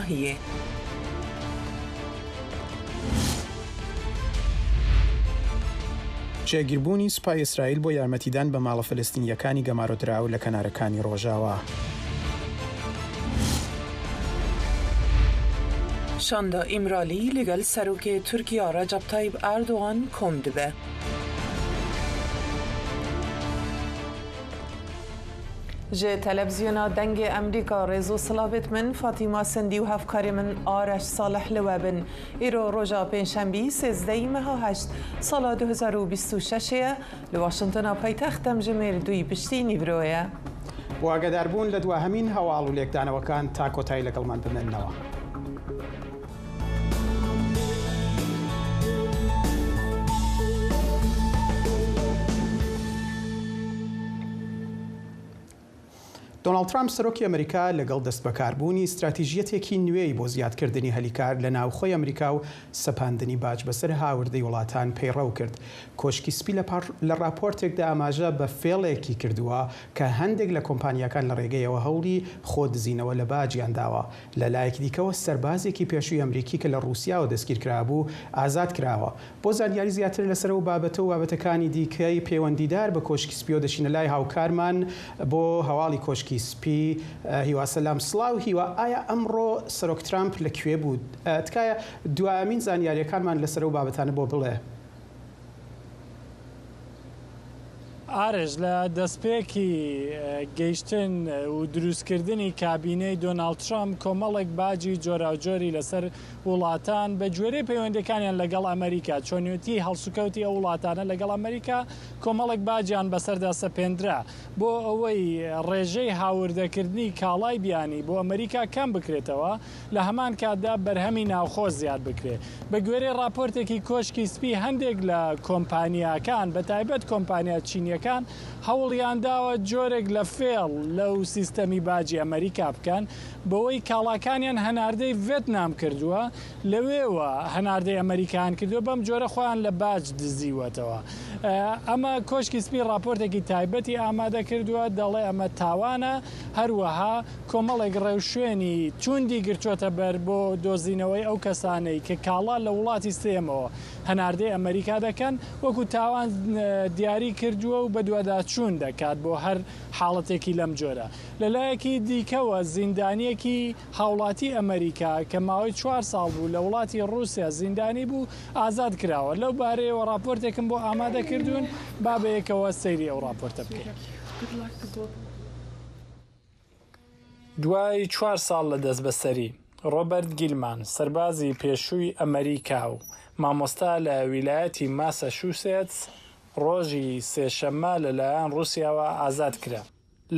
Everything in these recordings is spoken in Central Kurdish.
ronahiyê. جێگیربوونی سوپای ئیسرائیل بۆ یارمەتیدان بە ماڵە فەلەستینییەکانی گەمارۆدراو لە کەنارەکانی ڕۆژاوا. Şanda Îmralî li gel Serokê Tirkiya Recep Tayyip Erdogan kom dibe. Ji televîzyona Dengê Emrîka rêz û silavêt min Fatîma Sindî û hevkarê min Areş Salih li we bin. Îro roja pêncşembî sêzdehî meha heşt sala 2026 ye li Washingtona paytext demjimêr dûyî piştî nîvro ye. بۆ ئاگاداربوون لە دواهەمین هەواڵ و لێکدانەوەکان تا کۆتایی لەگەڵمان بمێننەوە. دۆناڵد ترامپ سەرۆکی ئەمریکا لەگەڵ دەستبەکاربوونی ستراتیژیەتێکی نوێی بۆ زیادکردنی هەلی کار لە ناوخۆی ئەمریکا و سەپاندنی باج بەسەر هاوردەی وڵاتان پەیڕەو کرد. کۆشکی سپی لە ڕاپۆرتێکدا ئاماژە بە فێڵێکی کردووە کە هەندێک لە کۆمپانیاکان لە ڕێگەیەوە هەوڵی خۆدزینەوە لە باجیان داوە. لە لایەکی دیکەوە سەربازێکی پێشووی ئەمریکی کە لە ڕووسیاوە دەستگیرکرابوو ئازاد کراوە. بۆ زانیاری زیاتر لەسەر ئەو بابەتە و بابەتەکانی دیکەی پەیوەندیدار بە کۆشکی سپیەوە دەچینە لای هاوکارمان بۆ هەواڵی کۆشکی سپی هیوا سەلام. سڵاو هیوا، ئایا ئەمڕۆ سەرۆک ترامپ لە کوێ بوو؟ تکایە دوایەمین زانیاریەکانمان لەسەر ئەو بابەتانە بۆ بڵێ. ئارش، لە دەستپێکی گەیشتن و دروستکردنی کابینەی دۆناڵد ترەمپ کۆمەڵێک باجی جۆراوجۆری لەسەر وڵاتان بە گوێرەی پەیوەندیەکانیان لەگەڵ ئەمریکا، چۆنیەتی هەڵسوکەوتی ئەو وڵاتانە لەگەڵ ئەمریکا کۆمەڵێک باجیان بەسەردا سەپێندرا بۆ ئەوەی ڕێژەی هاوردەکردنی کاڵای بیانی بۆ ئەمریکا کەم بکرێتەوە لە هەمان کاتدا بەرهەمی ناوخۆ زیاد بکرێت. بە گوێرەی ڕاپۆرتێکی کۆشکی سپی هەندێک لە کۆمپانیاکان بە تایبەت کۆمپانیا چینیەکان هەوڵیانداوە جۆرێک لە فێڵ لەو سیستەمی باجی ئەمریکا بکەن بەوەی کاڵاکانیان هەناردەی ڤێتنام کردووە لەوێوە هەناردەی ئەمریکایان کردووە بەم جۆرە خۆیان لە باج دزیوەتەوە. ئەمە کۆشکی سپی ڕاپۆرتێکی تایبەتی ئامادە کردووە دەڵێ ئەمە تاوانە هەروەها کۆمەڵێک ڕێوشوێنی تووندی گرتووەتە بەر بۆ دۆزینەوەی ئەو کەسانەی کە کاڵا لە وڵاتی سێیەمەوە هەناردەی ئەمریکا دەکەن وەکو تاوان دیاری کردووە و بەدواداچوون دەکات بۆ هەر حاڵەتێکی لەم جۆرە. لەلایەکی دیکەوە زیندانییەکی هاوڵاتی ئەمریکا کە ماوەی چوار ساڵ بوو لە وڵاتی ڕووسیا زیندانی بوو ئازاد کراوە. لەو بارەیەوە ڕاپۆرتێکم بۆ ئامادە کردوون، با بەیەکەوە سەیری ئەو ڕاپۆرتە بکەین. دوای چوار ساڵ لە دەستبەسەری، ڕۆبەرت گیلمان، سەربازی پێشووی ئەمەریکا و مامۆستا لە ویلایەتی ماسەشوسێتس، ڕۆژی سێشەممە لەلایەن ڕووسیاوە ئازاد کرا.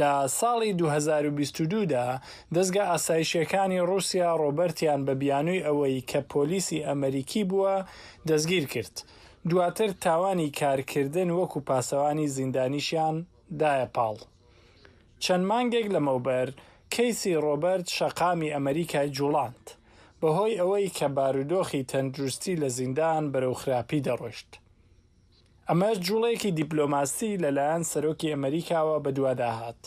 لە ساڵی 2022 دا دەزگا ئاسایشییەکانی ڕووسیا ڕۆبەرتیان بە بیانووی ئەوەی کە پۆلیسی ئەمەریکی بووە دەستگیر کرد، دواتر تاوانی کارکردن وەکو پاسەوانی زیندانیشیان دایە پاڵ. چەند مانگێک لەمەوبەر کەیسی ڕۆبەرت شەقامی ئەمەریکای جوڵاند، بەهۆی ئەوەی کە بارودۆخی تەندروستی لە زیندان بەرەو خراپی دەڕۆیشت. ئەمەش جوڵەیەکی دیپلۆماسی لەلایەن سەرۆکی ئەمەریکاوە بەدوادا هات.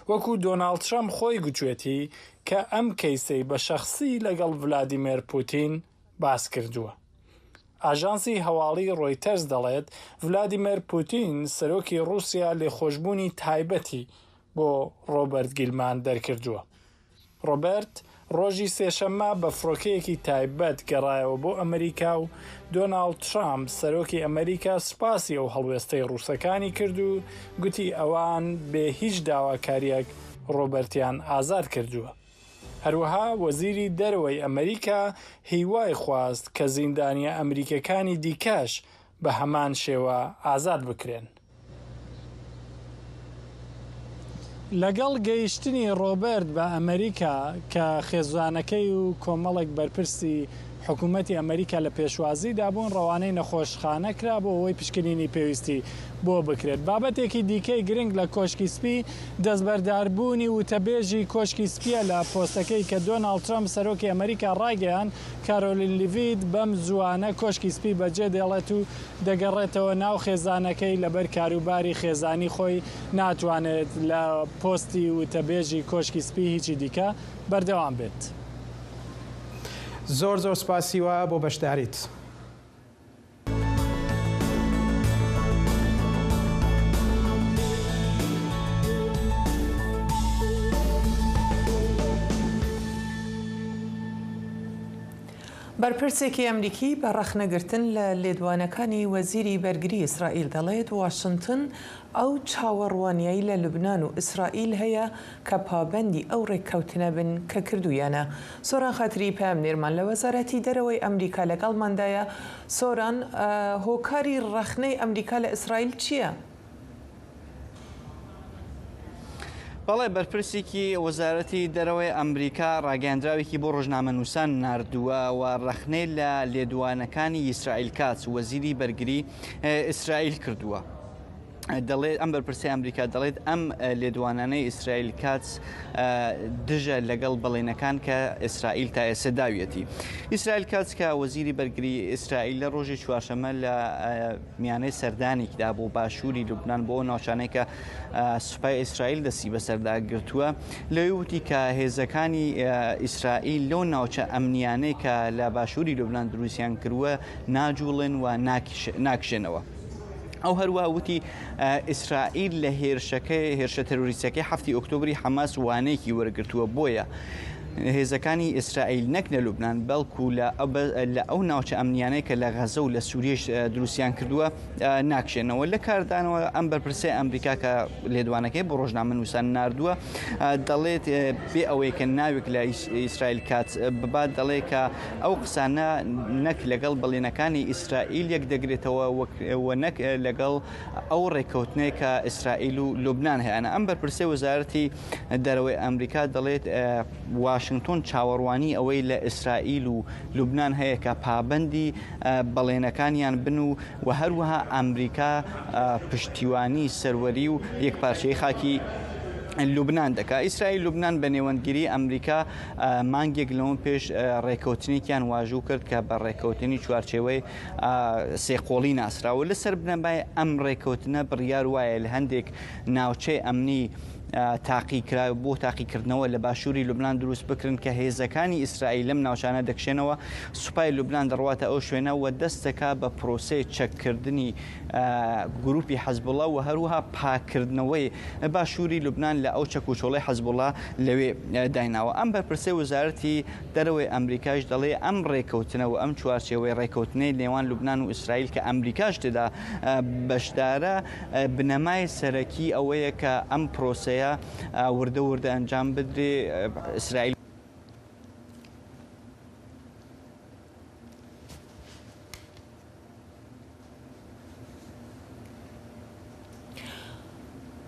وەکو دۆناڵد ترەمپ خۆی گوتوێتی کە ئەم کەیسەی بە شەخسی لەگەڵ ڤلادیمێر پوتین باس کردووە. ئاژانسی هەواڵی ڕۆیتەرز دەڵێت، ڤلادیمێر پوتین، سەرۆکی ڕووسیا لێخۆشبوونی تایبەتی بۆ ڕۆبەرت گیلمان دەرکردووە. ڕۆبەرت ڕۆژی سێشەممە بە فڕۆکەیەکی تایبەت گەڕایەوە بۆ ئەمریکا و دۆناڵد ترامپ، سەرۆکی ئەمریکا سوپاسی ئەو هەڵوێستەی ڕووسەکانی کرد و گوتی ئەوان بێ هیچ داواکارییەک ڕۆبەرتیان ئازاد کردووە. هەروەها وەزیری دەرەوەی ئەمریکا هیوای خواست کە زیندانییە ئەمریکییەکانی دیکەش بە هەمان شێوە ئازاد بکرێن. لەگەڵ گەیشتنی ڕۆبەرت بە ئەمریکا کە خێزانەکەی و کۆمەڵێک بەرپرسی حکوومەتی ئەمریکا لە پێشوازیدا بوون، ڕەوانەی نەخۆشخانە کرا بۆ ئەوەی پشکنینی پێویستی بۆ بکرێت. بابەتێکی دیکەی گرنگ لە کۆشکی سپی، دەستبەرداربوونی وتەبێژی کۆشکی سپییە لە پۆستەکەی کە دۆناڵد ترەمپ، سەرۆکی ئەمریکا ڕایگەیاند، کارۆلین لیڤیت بەم زووانە کۆشکی سپی بەجێدێڵێت و دەگەڕێتەوە ناو خێزانەکەی، لەبەر کاروباری خێزانی خۆی ناتوانێت لە پۆستی وتەبێژی کۆشکی سپی هیچی دیکە بەردەوام بێت. زۆر زۆر سپاسی وە بۆ بەشداریت. بەرپرسێکی ئەمریکی بە ڕەخنەگرتن لە لێدوانەکانی وەزیری بەرگری ئیسرائیل دەڵێت، واشنتن ئەو چاوەڕوانییەی لە لوبنان و ئیسرائیل هەیە کە پابەندی ئەو ڕێککەوتنە بن کە کردوویانە. سۆران خاتری پەیامنێرمان لە وەزارەتی دەرەوەی ئەمریکا لەگەڵماندایە. سۆران، هۆکاری ڕەخنەی ئەمریکا لە ئیسرائیل چییە؟ بەڵێ بەرپرسێکی وەزارەتی دەرەوەی ئەمریکا ڕاگەیاندراوێکی بۆ ڕۆژنامەنووسان ناردووە و ڕەخنەی لە لێدوانەکانی یسرائیل کاچ وەزیری بەرگری ئیسرائیل کردووە. دەڵێت ئەم بەرپرسی ئەمریکا دەڵێت ئەم لێدوانانەی ئیسرائیل کاچ دژە لەگەڵ بەڵێنەکان کە ئیسرائیل تا ئێستا داویەتی. ئیسرائیل کاچ کە وەزیری بەرگری ئیسرائیل لە ڕۆژی چوارشەممە لە میانەی سەردانێکدا بۆ باشووری لوبناان بۆ ناوچانەی کە سوپای ئیسرائیل دەستی بەسەردا گرتووە لەوێ وتی کە هێزەکانی ئیسرائیل لەو ناوچە ئەمنیانەی کە لە باشووری لوبناان دروستیان کردووە ناجوڵێن و ناکشێنەوە. ئەو هەروە وتی ئیسرائیل لە هێرشەکەی هێرشە تەرۆریستەکەی هەفتی ئۆکتۆبری حەماس وانەیەکی وەرگرتووە بۆیە هێزەکانی ئیسرائیل نەک لە لوبناان بەڵکو لە ئەو ناوچە ئەمنیانەی کە لە غەزە و لە سووریش دروستیان کردووە ناکشێنەوە لە کاردانەوە ئەم بەرپرسەی ئەمریکا کە لێدوانەکەی بۆ ڕۆژنامەنووسان ناردووە دەڵێت بێ ئەوەی کە ناوێک لە ئیسرائیل کات ببات دەڵێ کە ئەو قسانە نەک لەگەڵ بەڵێنەکانی ئیسرائیل یەک دەگرێتەوە و نەک لەگەڵ ئەو ڕێککەوتنەی کە ئیسرائیل و لوبناان هەیەە ئەم بەرپرسەی وەزارەتی دەرەوەی ئەمریکا دەڵێت واشنگتۆن چاوەڕوانی ئەوەی لە ئیسرائیل و لوبناان هەیە کە پابەندی بەڵێنەکانیان بن و و هەروەها ئەمریکا پشتیوانی سەروەری و یەکپارچەیی خاکی لوبناان دەکا. ئیسرائیل لوبناان بە نێوەندگیری ئەمریکا مانگێک لەوە پێش ڕێکەوتنێکیان واژوو کرد کە بە ڕێکەوتنی چوارچێوەی سێقۆڵی ناسراوە لەسەر بنەمای ئەم ڕێکەوتنە بڕیار وایە لە هەندێک ناوچەی ئەمنی تاقیکرا بۆ تاقیکردنەوە لە باشووری لوبنان دروست بکرن کە هێزەکانی ئیسرائیل لەم ناوچانە دەکشێنەوە، سوپای لوبنان دەڕواتە ئەو شوێنە و دەست دەکا بە پرۆسەی چەککردنی گروپی حەزبوڵا و هەروەها پاککردنەوەی باشووری لوبنان لە ئەو چەک و چۆڵەی حەزبوڵا لەوێ دایناوە. ئەم بەرپرسەی وەزارەتی دەرەوەی ئەمریکایش دەڵێ ئەم ڕێکەوتنە و ئەم چوارچێوەی ڕێکەوتنەی نێوان لوبنان و ئیسرائیل کە ئەمریکاش تێدا بەشدارە، بنەمای سەرەکی ئەوەیە کە ئەم پرۆسەیە وردە وردە ئەنجام بدرێ، ئیسرائیل.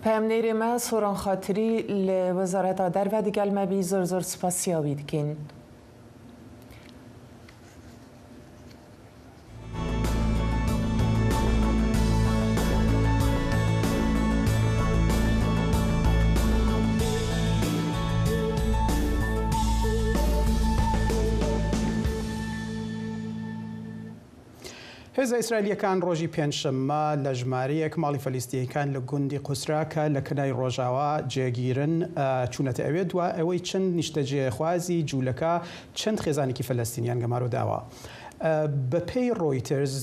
پەیامنێرێ مە سۆران خاتری لە وەزارەتا دەرڤە دگەل مە بی زۆر زۆر سپاسیا وی دکەین. هێزە ئیسرائیلییەکان ڕۆژی پێنجشەممە لە ژمارەیەک ماڵی فەلیستییەکان لە گوندی قوسرا کە لە کەناری ڕۆژاوا جێگیرن چوونەتە ئەوێ دوا ئەوەی چەند نیشتەجێخوازی جوولەکە چەند خێزانێکی فەلەستینیان گەمارۆ داوە. بەپێی ڕۆیتەرز،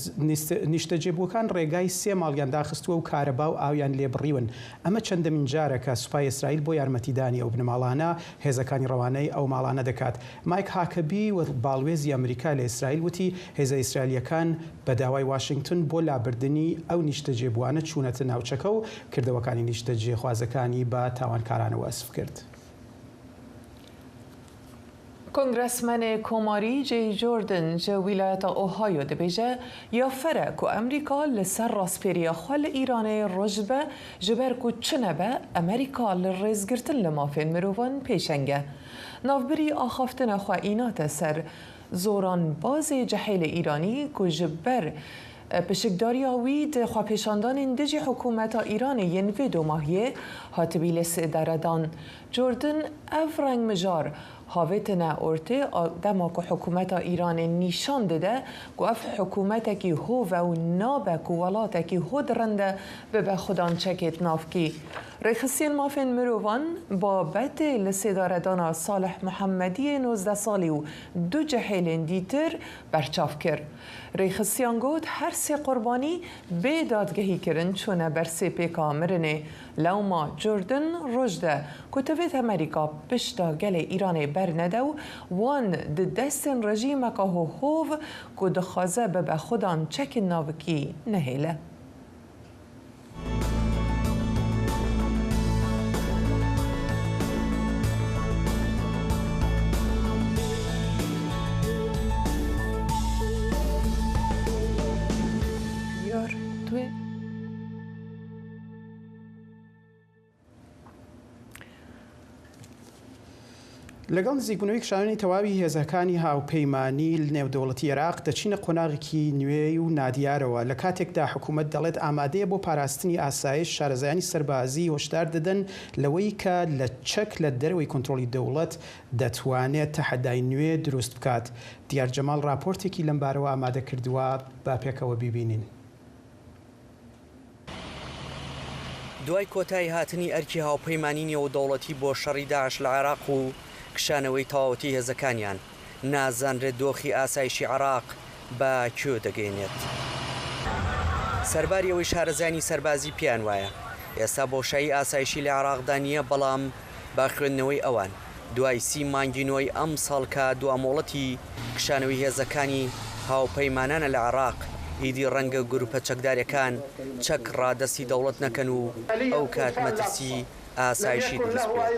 نیشتەجێبووەکان ڕێگای سێ ماڵیان داخستووە و کارەبا و ئاویان لێبڕیون. ئەمە چەندەمین جارە کە سوپای ئیسرائیل بۆ یارمەتیدانی ئەو بنەماڵانە، هێزەکانی ڕەوانەی ئەو ماڵانە دەکات. مایک هاکەبی، باڵوێزی ئەمریکا لە ئیسرائیل وتی، هێزە ئیسرائیلییەکان بە داوای واشینگتن بۆ لابردنی ئەو نیشتەجێبووانە چوونەتە ناوچەکە و کردەوەکانی نیشتەجێخوازەکانی بە تاوانکارانە وەسف کرد. کۆنگرەسمەنێ کۆماری جەی جۆردن ژە ویلایەتا ئۆهایۆ دبێژە، یا فەرە کو ئەمریکا لە سەر ڕاسپێریا خوە لە ئیرانێ ڕژد بە ژ بەر کو چ نەبە ئەمریکا لە ڕێزگرتن لە مافێن مرۆڤان پێشەنگە. ناڤبری ئاخافتنە خوە ئیناتە سەر زۆران بازێ جحێلێ ئیرانی کو ژ بەر پشکداریا وی د خوەپێشاندانێن دژی حکوومەتا ئیرانێ yên vê domahiyê hatibî lê sêdaredan. Jordan ev reng mijar. Havêtine ortê dema ku hikûmeta Îranê nîşan dide ku ev hikûmetekî hov e û nabe ku welatekî ho dirinde bibe xwedan çekê navkî. Rêxistiyên mafên mirovan babetê li sêdaredana Salih Muhammediyê 19 salî û du cihêlên dîtir berçav kir. Rêxistiyan got her sê qurbanî bê dadgehîkirin çûne ber sê pêka mirinê. Lewma Jordan roj de ku divêt Amerîka pişta gelê Îranê bernede û wan di destên rejîmeka hov ku dixwaze bibe xwedan çekên navikî nehêle. لەگەڵ نزیکبوونەوەی کشانەوەی تەواوی هێزەکانی هاوپەیمانی نێودەوڵەتی عێراق دەچینە قۆناغێکی نوێی و نادیارەوە، لە کاتێکدا حکومەت دەڵێت ئامادەیە بۆ پاراستنی ئاسایش، شارەزایانی سەربازی هۆشدار دەدەن لەوەی کە لە چەک لە دەرەوەی کۆنترۆڵی دەوڵەت دەتوانێت تەحەدای نوێ دروست بکات. دیار جەماڵ راپۆرتێکی لەمبارەوە ئامادە کردووە، با پێکەوە بیبینین. دوای کۆتایی هاتنی ئەرکی هاوپەیمانی نێودەوڵەتی بۆ شەڕی داعش لە عێراق و کشانەوەی تەواوەتی هێزەکانیان، نازانرێت دۆخی ئاسایشی عێراق بە کوێ دەگەینێت. سەرباری ئەوەی شارەزایانی سەربازی پێیان وایە ئێستا بۆشایی ئاسایشی لە عێراقدا نییە، بەڵام بە خوێندنەوەی ئەوان دوای سی مانگی نۆی ئەمساڵ کە دوا مۆڵەتی کشانەوەی هێزەکانی هاوپەیمانانە لە عێراق، ئیدی ڕەنگە گروپە چەکدارەکان چەک ڕادەستی دەوڵەت نەکەن و ئەوکات مەترسی ئاسایشی دروست بێت.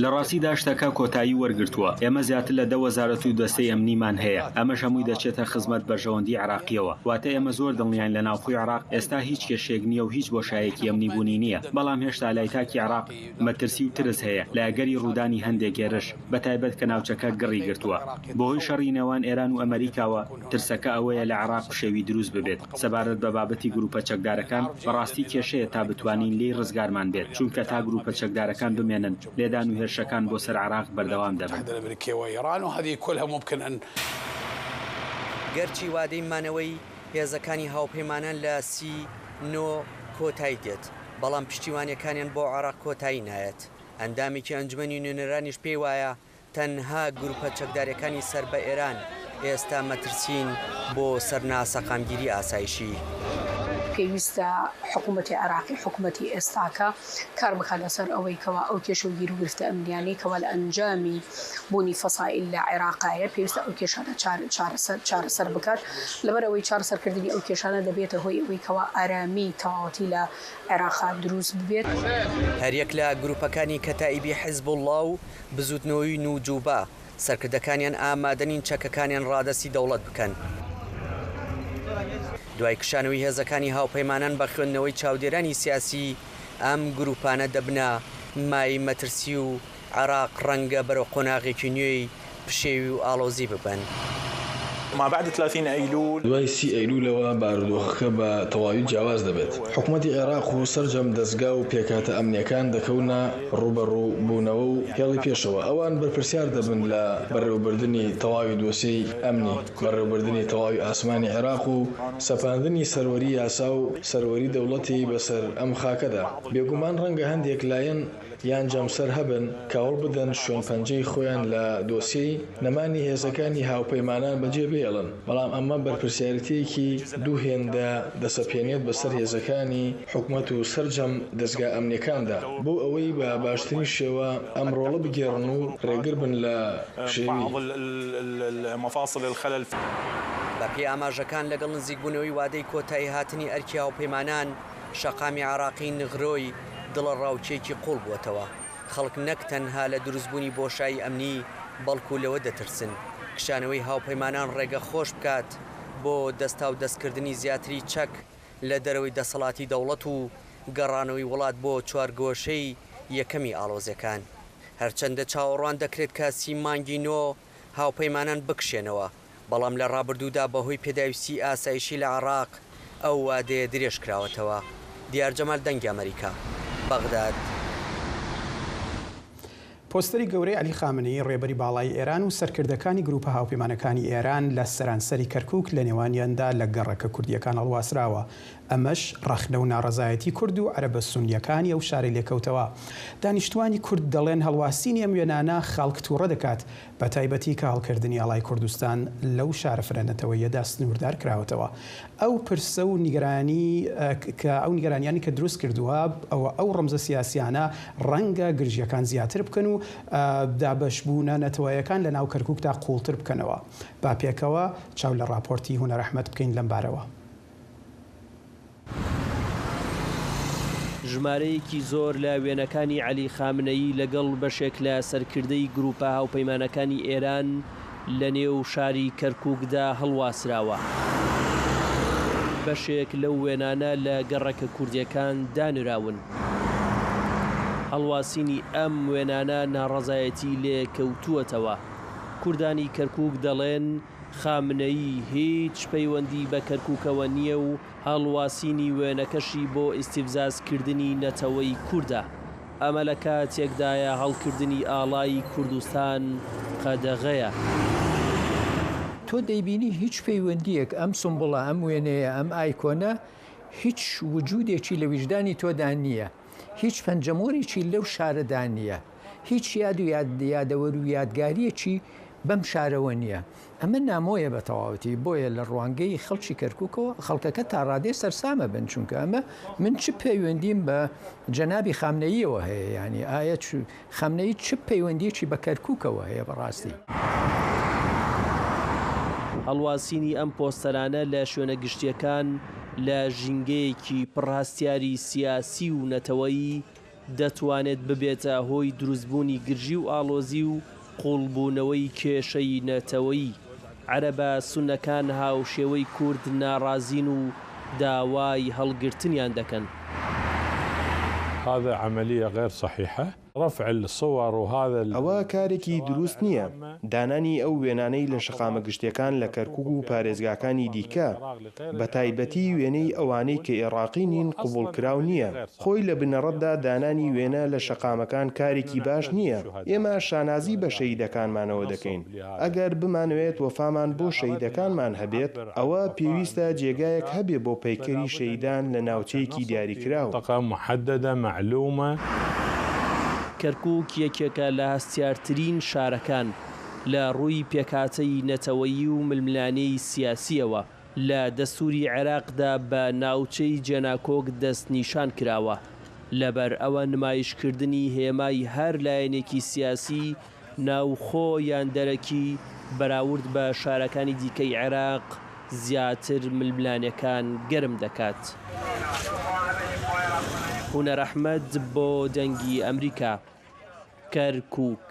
لە ڕاستیدا شتەکە کۆتایی وەرگرتووە، ئێمە زیاتر لە دە وەزارەت و دەستەی ئەمنیمان هەیە، ئەمەش هەمووی دەچێتە خزمەت بەرژەوەندی عێراقییەوە، واتە ئێمە زۆر دڵنیاین لە ناوخۆی عێراق ئێستا هیچ کێشەیەک نییە و هیچ بۆشایەکی ئەمنی بوونی نییە، بەڵام هێشتا لای تاکی عێراق مەترسی و ترس هەیە لە ئەگەری ڕوودانی هەندێک هێرش، بەتایبەت کە ناوچەکە گڕی گرتووە بەهۆی شەڕی نێوان ئێران و ئەمەریکاوە، ترسەکە ئەوەیە لە عێراق پشێوی دروست ببێت. سەبارەت بە بابەتی گروپە چەکدارەکان، بەڕاستی کێشەیە تا بتوانین لێی ڕزگارمان بێت، چونکە تا گروپە چەکدارەکان بمێنن، لێدان و هێرشەکان بۆ سەر عێراق بەردەوام دەبن. گەرچی وادەی مانەوەی هێزەکانی هاوپەیمانان لە سی نۆ کۆتایی دێت، بەڵام پشتیوانیەکانیان بۆ عێراق کۆتایی نایەت. ئەندامێکی ئەنجومەنی نوێنەرانیش پێیوایە تەنها گروپە چەکداریەکانی سەر بە ئێران ئێستا مەترسین بۆ سەر ناسەقامگیری ئاسایشی. پێویستە حکوومەتی عێراقی، حکوومەتی ئێستاکە کار بکات لەسەر ئەوەی کەوا ئەو کێشە و گیروگرفتە ئەمنیانەی کەوا لە ئەنجامی بوونی فەسائیل لە عێراقایە، پێویستە ئەو کێشانە چارەسەر بکات، لەبەر ئەوەی چارەسەرکردنی ئەو کێشانە دەبێتە هۆی ئەوەی کەوا ئارامی تەواوەتی لە عێراقا دروست ببێت. هەریەک لە گروپەکانی کەتائیبی حیزبوڵڵا و بزوتنەوەی نوجوبە، سەرکردەکانیان ئامادەنین چەکەکانیان ڕادەستی دەوڵەت بکەن. دوای کشانەوەی هێزەکانی هاوپەیمانان بە خوێندنەوەی چاودێرانی سیاسی، ئەم گروپانە دەبنە مایەی مەترسی و عێراق ڕەنگە بەرەو قۆناغێکی نوێی پشێوی و ئاڵۆزی ببەن. دوای سی ئەیلولەوە بارودۆخەکە بە تەواوی جیاواز دەبێت. حکومەتی عێراق و سەرجەم دەزگا و پێکهاتە ئەمنییەکان دەکەونە ڕووبەڕووبوونەوە و هێڵی پێشەوە. ئەوان بەرپرسیار دەبن لە بەڕێوەبردنی تەواوی دۆسیەی ئەمنی، بەڕێوەبردنی تەواوی ئاسمانی عێراق و سەپاندنی سەروەری یاسا و سەروەری دەوڵەتی بەسەر ئەم خاکەدا. بێگومان ڕەنگە هەندێک لایەن یان جەمسەر هەبن کە هەوڵبدەن شوێنپەنجەی خۆیان لە دۆسیەی نەمانی هێزەکانی هاوپەیمانان بەجێ بهێڵن، بەڵام ئەمە بەرپرسیارێتییەکی دوو هێندە دەسەپێنێت بەسەر هێزەکانی حکومەت و سەرجەم دەزگا ئەمنییەکاندا بۆ ئەوەی بە باشترین شێوە ئەم ڕۆڵە بگێڕن و ڕێگر بن لە پشێوی. بەپێی ئاماژەکان لەگەڵ نزیکبوونەوەی وادەی کۆتاییهاتنی ئەرکی هاوپەیمانان، شەقامی عێراقی نغرۆی دڵەڕاوکێیەکی قوڵ بووەتەوە، خەڵک نەک تەنها لە دروستبوونی بۆشایی ئەمنی، بەڵکو لەوە دەترسن کشانەوەی هاوپەیمانان ڕێگە خۆش بکات بۆ دەستاودەستکردنی زیاتری چەک لە دەرەوەی دەسەڵاتی دەوڵەت و گەڕانەوەی وڵات بۆ چوارگۆشەی یەکەمی ئاڵۆزیەکان. هەرچەندە چاوەڕوان دەکرێت کە سی مانگی نۆ هاوپەیمانان بکشێنەوە، بەڵام لە ڕابردوودا بەهۆی پێداویستیی ئاسایشی لە عێراق ئەو وادەیە پۆستەری گەورەی عەلی خامنەیی ڕێبەری باڵای ئێران و سەرکردەکانی گروپە هاوپەیمانەکانی ئێران لە سەرانسەری کەرکوک لە نێوانیاندا لە گەڕەکە کوردییەکان هەڵواسراوە، ئەمەش ڕەخنە و ناڕەزایەتی کورد و عەرەبە سوننییەکانی ئەو شارەی لێکەوتەوە. دانیشتوانی کورد دەڵێن هەڵواسینی ئەم وێنانە خەڵک توڕە دەکات، بەتایبەتی کە هەڵکردنی ئاڵای کوردستان لەو شارە فرە نەتەوەییەدا سنووردار کراوەتەوە. ئەو پرسە و نیگەرانی کە ئەو نیگەرانیانی کە دروست کردووە ئەوە ئەو ڕەمزە سیاسیانە ڕەنگە گرژییەکان زیاتر بکەن و دابەشبوونە نەتەوەیەکان لە ناو کەرکووکدا قووڵتر بکەنەوە. با پێکەوە چاو لە ڕاپۆرتی هونەر ئەحمەد بکەین لەم بارەوە. ژمارەیەکی زۆر لە وێنەکانی عەلی خامنەیی لەگەڵ بەشێک لە سەرکردەی گرووپە هاوپەیمانەکانی ئێران لە نێو شاری کەرکووکدا هەڵواسراوە. بەشێک لەو وێنانە لە گەڕەکە کوردییەکان دانراون. هەڵواسینی ئەم وێنانە ناڕەزایەتی لێ کەوتووەتەوە. کوردانی کەرکووک دەڵێن، خامنەیی هیچ پەیوەندی بە کەرکووکەوە نییە و هەڵواسینی وێنەکەشی بۆ ئیستیفزاز کردنی نەتەوەی کوردە. ئەمە لە کاتێکدایە هەڵکردنی ئاڵای کوردستان قەدەغەیە. تۆ دەیبینی هیچ پەیوەندییەک ئەم سومبوڵە، ئەم وێنەیە، ئەم ئایکۆنە هیچ وجودێکی لە ویژدانی تۆدا نییە، هیچ پەنجەمۆرێکی لەو شارەدا نییە. هیچ یاد و یادەوەر و یادگارییەکی بەم شارەوە نییە. ئەمە نامۆیە بە تەواوەتی، بۆیە لە ڕوانگەی خەڵکی کەرکووکەوە خەڵکەکە تا ڕادەیەک سەرسامە بن، چونکە ئەمە من چ پەیوەندیم بە جەنابی خامنەییەوە هەیە، یانی ئایا خامنەیی چ پەیوەندییەکی بە کەرکووکەوە هەیە بەڕاستی؟ هەڵواسینی ئەم پۆستەرانە لە شوێنە گشتییەکان لە ژینگەیەکی پڕ هەستیاری سیاسی و نەتەوەیی دەتوانێت ببێتە هۆی دروستبوونی گرژی و ئاڵۆزی و قووڵبوونەوەی کێشەی نەتەوەیی. عەرەبە سوننەکان هاوشێوەی کورد ناڕازین و داوای هەڵگرتنیان دەکەن. هذا عملیە غیر صحیحە. رفع الصور وهذا. ئەوە کارێکی دروست نییە، دانانی ئەو وێنانەی لە شەقامە گشتیەکان لە کەرکوک و پارێزگاکانی دیکە، بەتایبەتی وێنەی ئەوانەی کە ئێڕاقی نین قبوڵکراو نییە. خۆی لە بنەڕەتدا دانانی وێنە لە شەقامەکان کارێکی باش نییە. ئێمە شانازی بە شەهیدەکانمانەوە دەکەین. ئەگەر بمانەوێت وەفامان بۆ شەهیدەکانمان هەبێت، ئەوە پێویستە جێگایەک هەبێ بۆ پەیکەری شەهیدان لە ناوچەیەکی دیاریکراو. کەرکوک یەکێکە لە هەستیارترین شارەکان لە ڕووی پێکهاتەی نەتەوەیی و ململانێی سیاسییەوە، لە دەستووری عێراقدا بە ناوچەی جێناکۆک دەستنیشان کراوە، لەبەر ئەوە نمایشکردنی هێمای هەر لایەنێکی سیاسی ناوخۆ یان دەرەکی بەراورد بە شارەکانی دیکەی عێراق زیاتر ململانێکان گەرم دەکات. هونەر ئەحمەد بۆ دەنگی ئەمریکا، کەرکوک.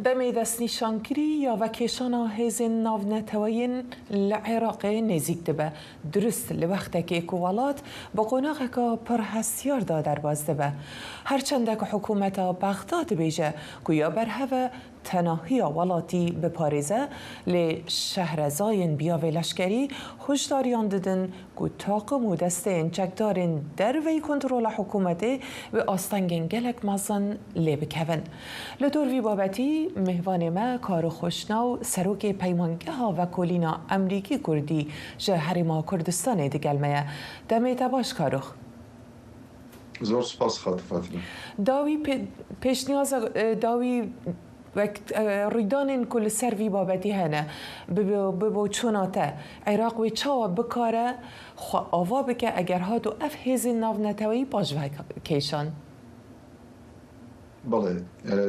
Demê destnîşankirî ya vekêşana hêzên navneteweyên li Iraqê nêzîk dibe, dirust li wextekê ku welat bi qonaxeka pir hestiyar de derbas dibe. Her çende ku hikûmeta Bexda dibêje ku ya berhev e Tenahiya welatî biparêze, lê şehrezayên biyavê leşkerî hişdariyan didin ku taqim û desteyên çekdarên derveyî kontrola hikûmetê wê astengên gelek mezin lê bikevin. Li dor vî babetî mêvanê me Karo Xoşnaw Serokê Peymangeha Vekolîna Emrîkî Kurdî ji Herêma Kurdistanê digel me ye. Demê te baş Karox. Zor spas xatû Fatîme. Dawî pêşniyaza dawî wek rûydanên ku li ser vî babetî hene bi boçûna te Iraq wê çawa bikare xwe ava bike eger hat û ev hêzên navneteweyî paşve kêşan? بەڵێ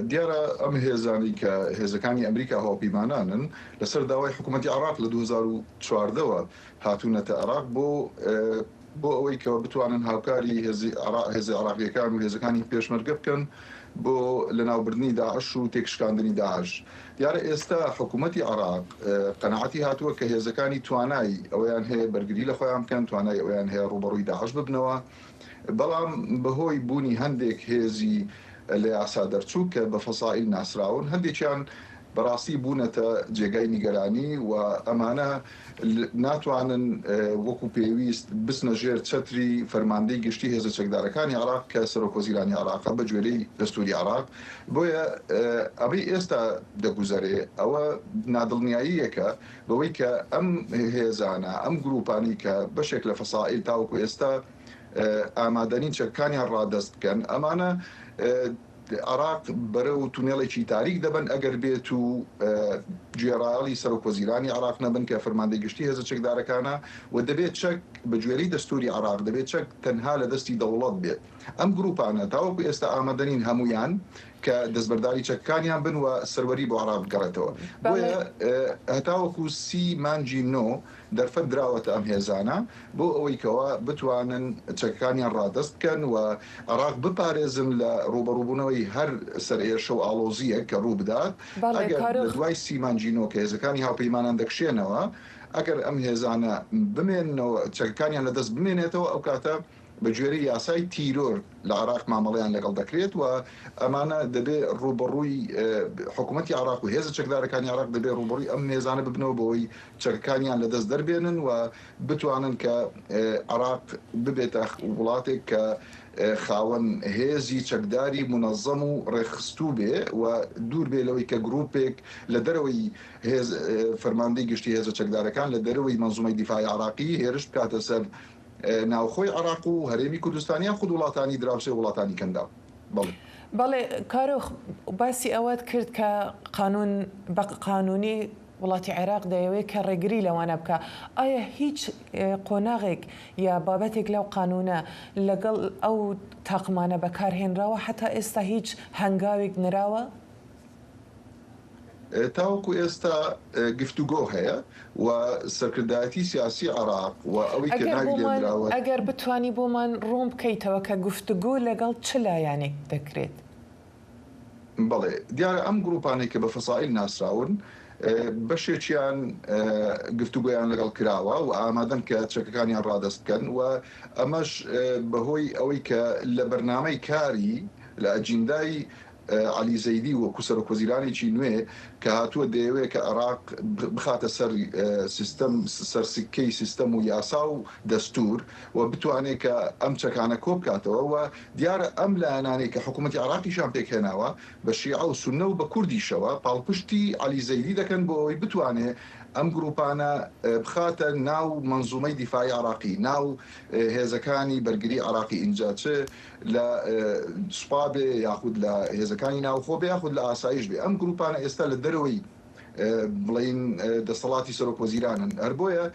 دیارە ئەم هێزانەی کە هێزەکانی ئەمریکا هاوپەیمانانن لەسەر داوای حکوومەتی عێراق لە 2014 وە هاتوونەتە عێراق بۆ بۆ ئەوەی کە بتوانن هاوکاری هێزی هێزە عێراقییەکان و هێزەکانی پێشمەرگە بکەن بۆ لەناوبردنی داعش و تێکشکاندنی داعش. دیارە ئێستا حکوومەتی عێراق قەناعەتی هاتووە کە هێزەکانی توانای ئەوەیان هەیە بەرگری لە خۆیان بکەن، توانای ئەوەیان هەیە ڕووبەڕووی داعش ببنەوە. بەڵام بەهۆی بوونی هەندێک هێزی لە یاسا دەرچوو کە بە فەسائیل ناسراون، هەندێکیان بەڕاستی بوونەتە جێگای نیگەرانی و ئەمانە ناتوانن وەکو پێویست بچنە ژێر چەتری فەرماندەی گشتی هێزە چەکدارەکانی عێراق کە سەرۆکوەزیرانی عێراقە بە گوێرەی دەستوری عێراق. بۆیە ئەمەی ئێستا دەگوزەرێ ئەوە نادڵنیاییەکە بەوەی کە ئەم هێزانە، ئەم گروپانەی کە بەشێک لە فەسائیل تاوەکو ئێستا ئامادەنین چەکەکانیان ڕادەست بکەن، ئەمانە عێراق بەرەو تونێڵێکی تاریک دەبەن ئەگەر بێت و گوێڕایەڵی سەرۆکوەزیرانی عێراق نەبن کە فەرماندەی گشتی هێزە چەکدارەکانە و دەبێت چەک بە گوێرەی دەستوری عێراق دەبێت چەک تەنها لە دەستی دەوڵەت بێت. ئەم گروپانە تاوەکو ئێستا ئامادەنین هەموویان کە دەستبەرداری چەکەکانیان بن و سەروەری بۆ عێراق بگەڕێتەوە. بۆیە هەتاوەکو سی مانگی نۆ دەرفەت دراوەتە ئەم هێزانە بۆ ئەوەی کەوا بتوانن چەکەکانیان ڕادەست بکەن و عێراق بپارێزن لە ڕووبەڕووبوونەوەی هەر سەرئێشە و ئاڵۆزییەک کە ڕووبدات. ئەگەر لە دوای سی مانگی نۆ کە هێزەکانی هاوپەیمانان دەکشێنەوە، ئەگەر ئەم هێزانە بمێننەوە، چەکەکانیان لەدەست بمێنێتەوە، ئەوکاتە بەگوێرەی یاسای تیرۆر لە عێراق مامەڵەیان لەگەڵ دەکرێت و ئەمانە دەبێ ڕووبەڕووی حکوومەتی عێراق و هێزە چەکدارەکانی عێراق دەبێ ڕووبەڕووی ئەم هێزانە ببنەوە بۆ ئەوەی چەکەکانیان لەدەست دەربێنن و بتوانن کە عێراق ببێتە وڵاتێک کە خاوەن هێزی چەکداری مونەزەم و ڕێکخستوو بێ و دوور بێ لەوەی کە گرووپێک لە دەرەوەی هێز فەرماندەی گشتی هێزە چەکدارەکان لە دەرەوەی مەنزومەی دیفاعی عێراقی هێرش بکاتە سەر ناوخۆی عێراق و هەرێمی کوردستان یاخود وڵاتانی دراوسێ و وڵاتانی کەنداو. بەڵێ. بەڵێ کارۆخ باسی ئەوەت کرد کە قانون بە قانونی وڵاتی عێراق دەیەوێت کە ڕێگری لەوانە بکا ئایا هیچ قۆناغێک یا بابەتێک لەو قانونە لەگەڵ ئەو تاقمانە بەکار هێنراوە هەتا ئێستا هیچ هەنگاوێک نراوە؟ تاوەکو ئێستا گفتوگۆ هەیە و سەرکردایەتی سیاسی عێراق و ئەوەی کە ناوی لێنراوە. ئەگەر بتوانی بۆمان ڕوون بکەیتەوە کە گفتوگۆ لەگەڵ چ لایەنێک دەکرێت؟ بەڵێ، دیارە ئەم گروپانەی کە بە فەسائیل ناسراون بەشێکیان گفتوگۆیان لەگەڵ کراوە و ئامادەن کە چەکەکانیان ڕادەست بکەن و ئەمەش بەهۆی ئەوەی کە لە بەرنامەی کاری لە ئەجیندای عەلی زەیدی وەکو سەرۆکوەزیرانێکی نوێ کە هاتووە دەیەوێت کە عێراق بخاتە سەر سیستەم سەر سکەی سیستەم و یاسا و دەستور و بتوانێت کە ئەم چەکانە کۆبکاتەوە و دیارە ئەم لایەنانەی کە حکوومەتی عێراقیشیان پێکهێناوە بە شیعە و سوننە و بە کوردیشەوە پاڵپشتی عەلی زەیدی دەکەن بۆ ئەوەی بتوانێت ئەم گرووپانە بخاتە ناو مەنزومەی دیفاعی عێراقی ناو هێزەکانی بەرگری عێراقی ئینجا چ لە سوپا بێ یاخود لە هێزەکانی ناوخۆ بێ یاخود لە ئاسایش بێ ئەم گروپانە ئێستا لە دەرەوەی بڵین دەسەڵاتی سەرۆک وەزیرانن هەر بۆیە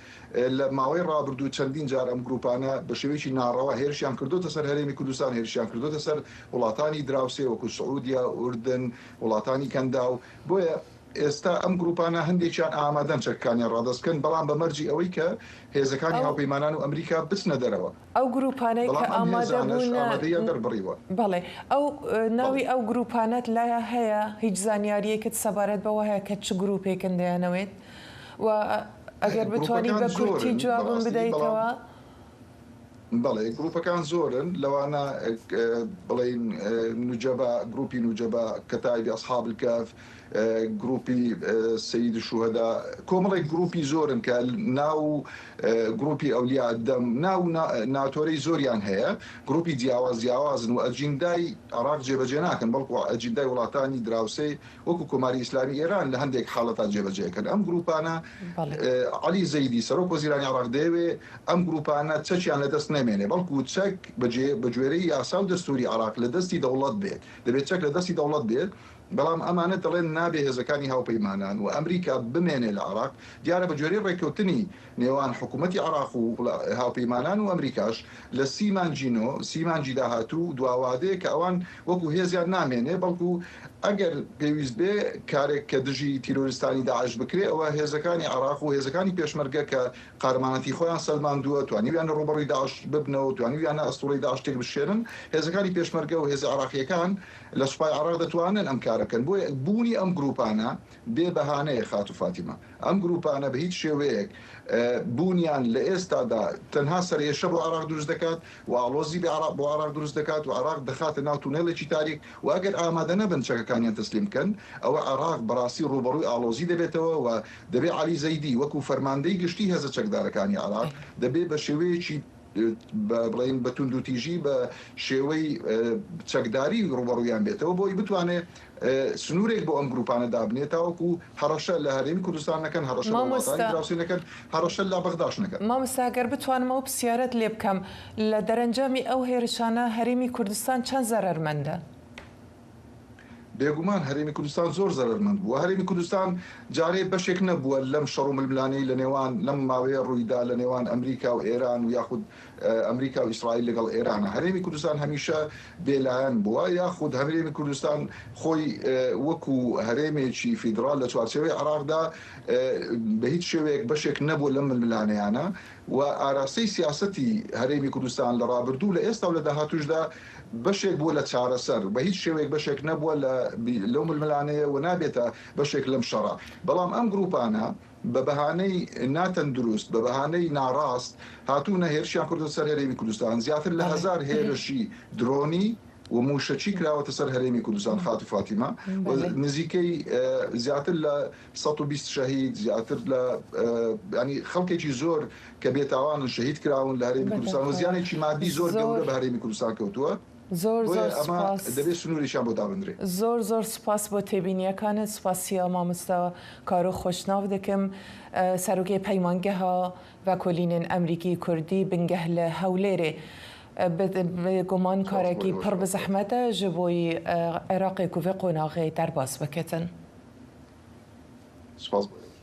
لە ماوەی ڕابردوو چەندین جار ئەم گروپانە بە شێوەیەکی ناڕەوا هێرشیان کردوتە سەر هەرێمی کوردستان هێرشیان کردوتە سەر وڵاتانی دراوسێ وەکو سعودیا ئوردن وڵاتانی کەنداو بۆیە ئێستا ئەم گروپانە هەندێکیان ئامادەن چەکەکانیان ڕادەست بکەن بەڵام بە مەرجی ئەوەی کە هێزەکانی هاوپەیمانان و ئەمریکا بچنە دەرەوە. ئەو گروپانەی کە بەڵام ئەم ئامادە هێزانەش بوونە ئامادەییان دەربڕیوە. بەڵێ ئەو ناوی بەڵێ. ئەو گروپانەت لا هەیە؟ هیچ زانیارییەکت سەبارەت بەوە هەیە کە چ گروپێکن دەیانەوێت؟ و ئەگەر بتوانی گروپەکان بە کورتی زۆرن جوابم بەڕاستی بەڵام بدەیتەوە؟ بەڵێ گروپەکان زۆرن لەوانە بڵێین نوجەبا گروپی نوجەبا کەتایبی ئەسحاب الکەف گروپی سەید شوهەدا کۆمەڵێک گروپی زۆرن کە ناو گروپی ئەولیا دەم ناو ناتۆرەی زۆریان هەیە گروپی جیاواز جیاوازن و ئەجیندای عێراق جێبەجێ ناکەن بەڵکو ئەجیندای وڵاتانی دراوسێ وەکو کۆماری ئیسلامی ئێران لە هەندێک حاڵەتا جێبەجێکەن ئەم گروپانە عەلی زەیدی سەرۆک وەزیرانی عێراق دەیەوێ ئەم گروپانە چەکیان لە دەست نەمێنێ بەڵکو چەک بە گوێرەی یاسا و دەستوری عێراق لە دەستی دەوڵەت بێت دەبێت چەک لە دەستی دەوڵەت بێت بەڵام ئەمانە دەڵێن نابێ هێزەکانی هاوپەیمانان و ئەمریکا بمێنێ لە عێراق دیارە بە گوێرەی ڕێککەوتنی نێوان حکوومەتی عێراق و هاوپەیمانان و ئەمریکاش لە سی مانگی نۆ، سی مانگی داهاتوو، دوا وادەیە کە ئەوان وەکو هێزیان نامێنێ، بەڵکو ئەگەر پێویست بێ کارێک کە دژی تیرۆریستانی داعش بکرێ ئەوە هێزەکانی عێراق و هێزەکانی پێشمەرگە کە قارەمانەتی خۆیان سەلماندووە، توانیویانە ڕووبەڕووی داعش ببنەوە، توانیویانە ئەستوڕەی داعش تێکبشکێنن، هێزەکانی پێشمەرگە و هێزە عێراقییەکان لە سوپای عێراق دەتوانن ئەم کارە بکەن، بۆیە بوونی ئەم گرووپانە بێ بەهانەیە خاتوو فاتیمە، ئەم گرووپانە بە هیچ شێوەیەک بوونیان لە ئێستادا تەنها سەرئێشە بۆ عێراق دروست دەکات و ئاڵۆزی بۆ عێراق دروست دەکات و عێراق دەخاتە ناو تونێلێکی تاریک و ئەگەر ئامادە نەبن چەکەکانیان تەسلیم بکەن ئەوە عێراق بەڕاستی ڕووبەڕووی ئاڵۆزی دەبێتەوە و دەبێ عەلی زەیدی وەکوو فەرماندەی گشتی هێزە چەکدارەکانی عێراق دەبێ بە شێوەیەکی بڵێین بە توندوتیژی بە شێوەی چەکداری ڕووبەڕوویان بێتەوە بۆی بتوانێ سنوورێک بۆ ئەم گرووپانە دابنێ تاوەکو هەڕەشە لە هەرێمی کوردستان نەکەن، هەڕەشە لە وڵاتانی دراوسێ نەکەن، هەڕەشە لە بەغداش نەکەن. مامۆستا گەر بتوانم ئەو پرسیارەت لێ بکەم، لە دەرەنجامی ئەو هێرشانە هەرێمی کوردستان چەند زەرەرمەندە؟ بێگومان هەرێمی کوردستان زۆر زەرەرمەند بووە. هەرێمی کوردستان جارێ بەشێک نەبووە لەم شەڕ و ململانێی لە نێوان لەم ماوەیە ڕوویدا لە نێوان ئەمریکا و ئێران و یاخود ئەمریکا و ئیسرائیل لەگەڵ ئێرانە. هەرێمی کوردستان هەمیشە بێلایەن بووە یاخود هەرێمی کوردستان خۆی وەکو هەرێمێکی فیدڕال لە چوارچێوەی عێراقدا بە هیچ شێوەیەک بەشێک نەبووە لەم ململانێیانە و ئاراستەی سیاسەتی هەرێمی کوردستان لە ڕابردوو لە ئێستا و لە داهاتووشدا بەشێک بووە لە چارەسەر، بە هیچ شێوەیەک بەشێک نەبووە لە لەو ململانێیە و نابێتە بەشێک لەم شەڕە. بەڵام ئەم گرووپانە بە بەهانەی ناتەندروست، بە بەهانەی ناڕاست هاتوونە هێرشیان کردووەتە سەر هەرێمی کوردستان، زیاتر لە هەزار هێرشی درۆنی و مووشەکی کراوەتە سەر هەرێمی کوردستان خاتوو فاتیمە و نزیکەی زیاتر لە 120 شەهید زیاتر لە ینی خەڵکێکی زۆر کە بێتاوانن شەهید کراون لە هەرێمی کوردستان و زیانێکی مادی زۆر گەورە بە هەرێمی کوردستان کەوتووە. زۆر زۆر سوپاس. دەبێت سنوورێکیان بۆ دابنرێ. زۆر زۆر سوپاس بۆ تێبینیەکانت سوپاسیا مامۆستا کارۆخ خۆشناو دەکەم سەرۆکێ پەیمانگەها ڤەکۆلینێن ئەمریکی کوردی بنگەه لە هەولێرێ بێگومان کارێکی پڕ بزەحمەتە ژ بۆی عێراقێ کو ڤێ قۆناغێ دەرباس بکەتن. سپاس بۆ ئێوەش.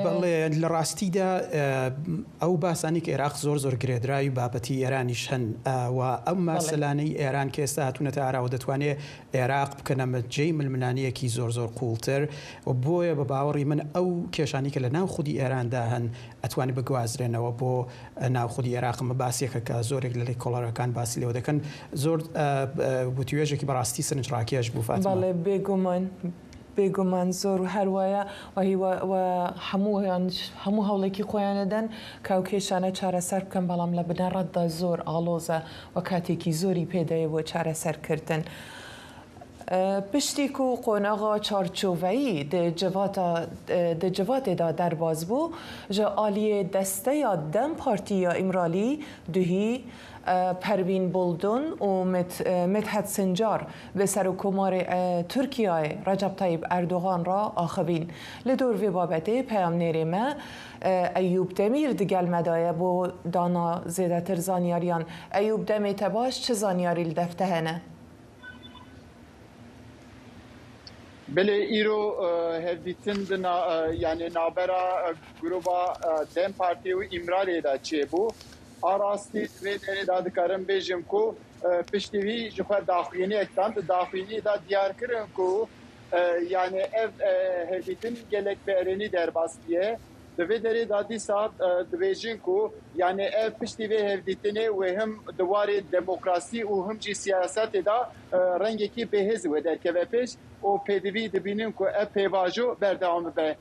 بەڵێ لە ڕاستیدا ئەو باسانەی کە ئێراق زۆر زۆر گرێدراوی بابەتی ئێرانیش هەن و ئەو مەسەلانەی ئێران کە ئێستا هاتوونەتە ئاراوە دەتوانێت عێراق بکەنە جێی ململانێیەکی زۆر زۆر قووڵتر و بۆیە بە باوەڕی من ئەو کێشانەی کە لە ناو خودی ئێراندا هەن ئەتوانێت بگوازرێنەوە بۆ ناو خودی عێراق ئەمە باسێکە کە زۆرێک لە لێکۆڵەرەکان باسی لێوە دەکەن زۆر وتوێژێکی بەڕاستی سەرنجڕاکێش بوو فاتمە. بەڵێ بێگومان بێگومان زۆر و هەر وایە و هیوا و هەموویان هەموو هەوڵێکی خۆیان ئەدەن کە ئەو کێشانە چارەسەر بکەن بەڵام لە بنەڕەتدا زۆر ئاڵۆزە و کاتێکی زۆری پێ دەوێ بۆ چارەسەر کردن. پشتی کو قۆناغا چارچۆڤەیی di civata di civatê de derbas bû ji aliyê desteya dem Partî ya Îmralî duhî Pervîn Buldun û Mithat Sincar bi Serokkomarê Tirkiyeyê Recep Tayyîp Erdogan re axivîn. Li dor vê babetê peyamnêrê me Eyûb Demîr di gel me de ye bo dana zêdetir zanyariyan. Eyûb demê te baş çi zanyarî li dev te hene? Belê îro hevdîtin di yanê navbera grûba Dem Partiyê û Îmraliyê de çêbû. A rastî di vê derê de dikarim bêjim ku piştî wî ji xwe daxuyaniyek dan. Di daxuyaniyê de diyar kirin ku yanê ev hevdîtin gelek bi erênî derbas bûye. Di vê derê de dîsa dibêjin ku yanê ev piştî vê hevdîtinê wê him di warê demokrasî û him jî siyasetê de rengekî bêhêz wê derkeve pêş û pêdivî dibînin ku ev pêvajo berdewam bibe.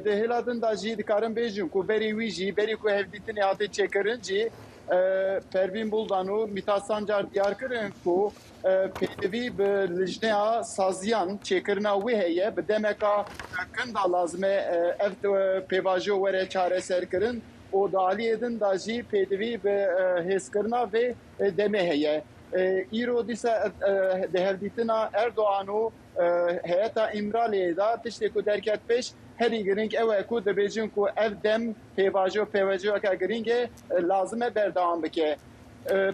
Di hêla din de jî dikarim bêjim ku berî wî jî, berî ku hevdîtinê hatê çêkirin jî Pervîn Buldan û Mîthat Sancar diyar kirin ku pêdivî bi lijneya saziyan çêkirina wê heye, bi demeka kin de lazim e ev pêvajo were çareserkirin û di aliyê din de jî pêdivî bi hêzkirina vê demê heye. Îro dîsa di hevdîtina Erdogan û Heyeta Îmraliyê de tiştê ku derket pêş herî girîng ew e ku dibêjin ku ev dem pêvajo pêvajoyeke girîng e lazim e berdewam bike.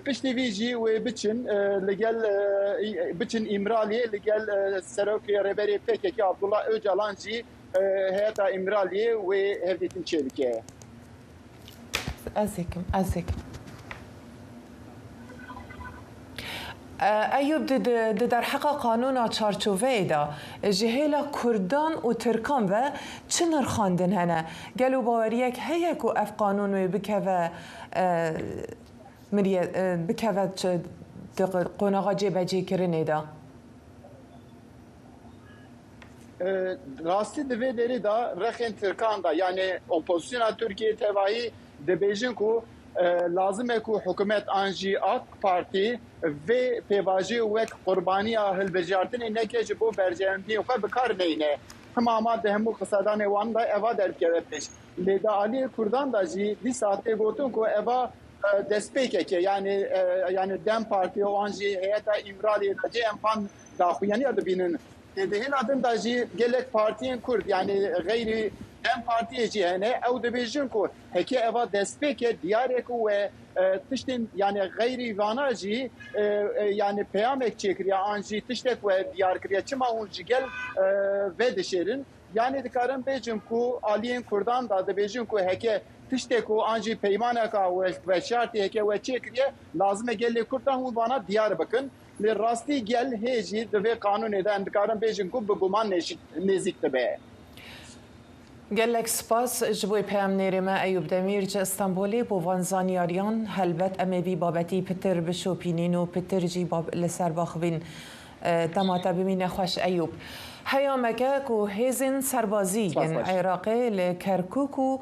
Piştî vî jî wê biçin li gel biçin Îmraliyê li gel Serokê Rêberê pkk Abdullah Ocalan jî heyeta Îmraliyê wê hevdîtin çêbike. Ez êkim, ez êkim. Eyûb di di derheqa qanûna çarçoveyê de ji hêla Kurdan û Tirkan ve çi nirxandin hene? Gelo baweriyek heye ku ev qanûn wê bikeve miriye bikeve di qonaxa cêbecêkirinê de? Rastî di vê derê de rexên Tirkan de yanê opozisyona Tirkiyeyê tevahî dibêjin ku lazim e ku hikûmet an jî AK Partî vê pêvajoyê wek qurbaniya hilbijartinê neke ji bo berjewendiyên xwe bi kar neyne. Hima hema di hemû qisedanê wan de eva derdikeve pêş. Lê di aliyê Kurdan de jî dîsa tê gotin ku eva destpêkek e yanê yanê Dem Partî û an jî heyeta Îmraliyê de cê em van daxuyaniya dibînin. Lê di hêla din de jî gelek partiyên Kurd yanî xeyrî Dem Partiyê jî hene ew dibêjin ku heke eva destpêke diyar e ku we tiştên yanî xeyrî vana jî yanî peyamek çêkiriye an jî tiştek we diyar kiriye çima hûn ji gel vedişêrin. Yanî dikarin bêjin ku aliyên Kurdan de dibêjin ku heke tiştek ku an jî peymaneka veşartî heke we çêkiriye lazim e gelê Kurd de hûn vana diyar bikin. Lê rastî gel hê jî di vê qanûnê de em dikarin bêjin ku bi guman nêzîk dibe. Gelek spas ji bo peyamnêrê me Eyûb Demîr ji Stenbolê bo van zanyariyan. Helbet em ê vî babetî pitir bişopînîn û pitir jî li ser baxivîn. Dema te bimîne xweş Eyûb. Heyameke ku hêzên serbazî yên Iraqê li Kerkûk û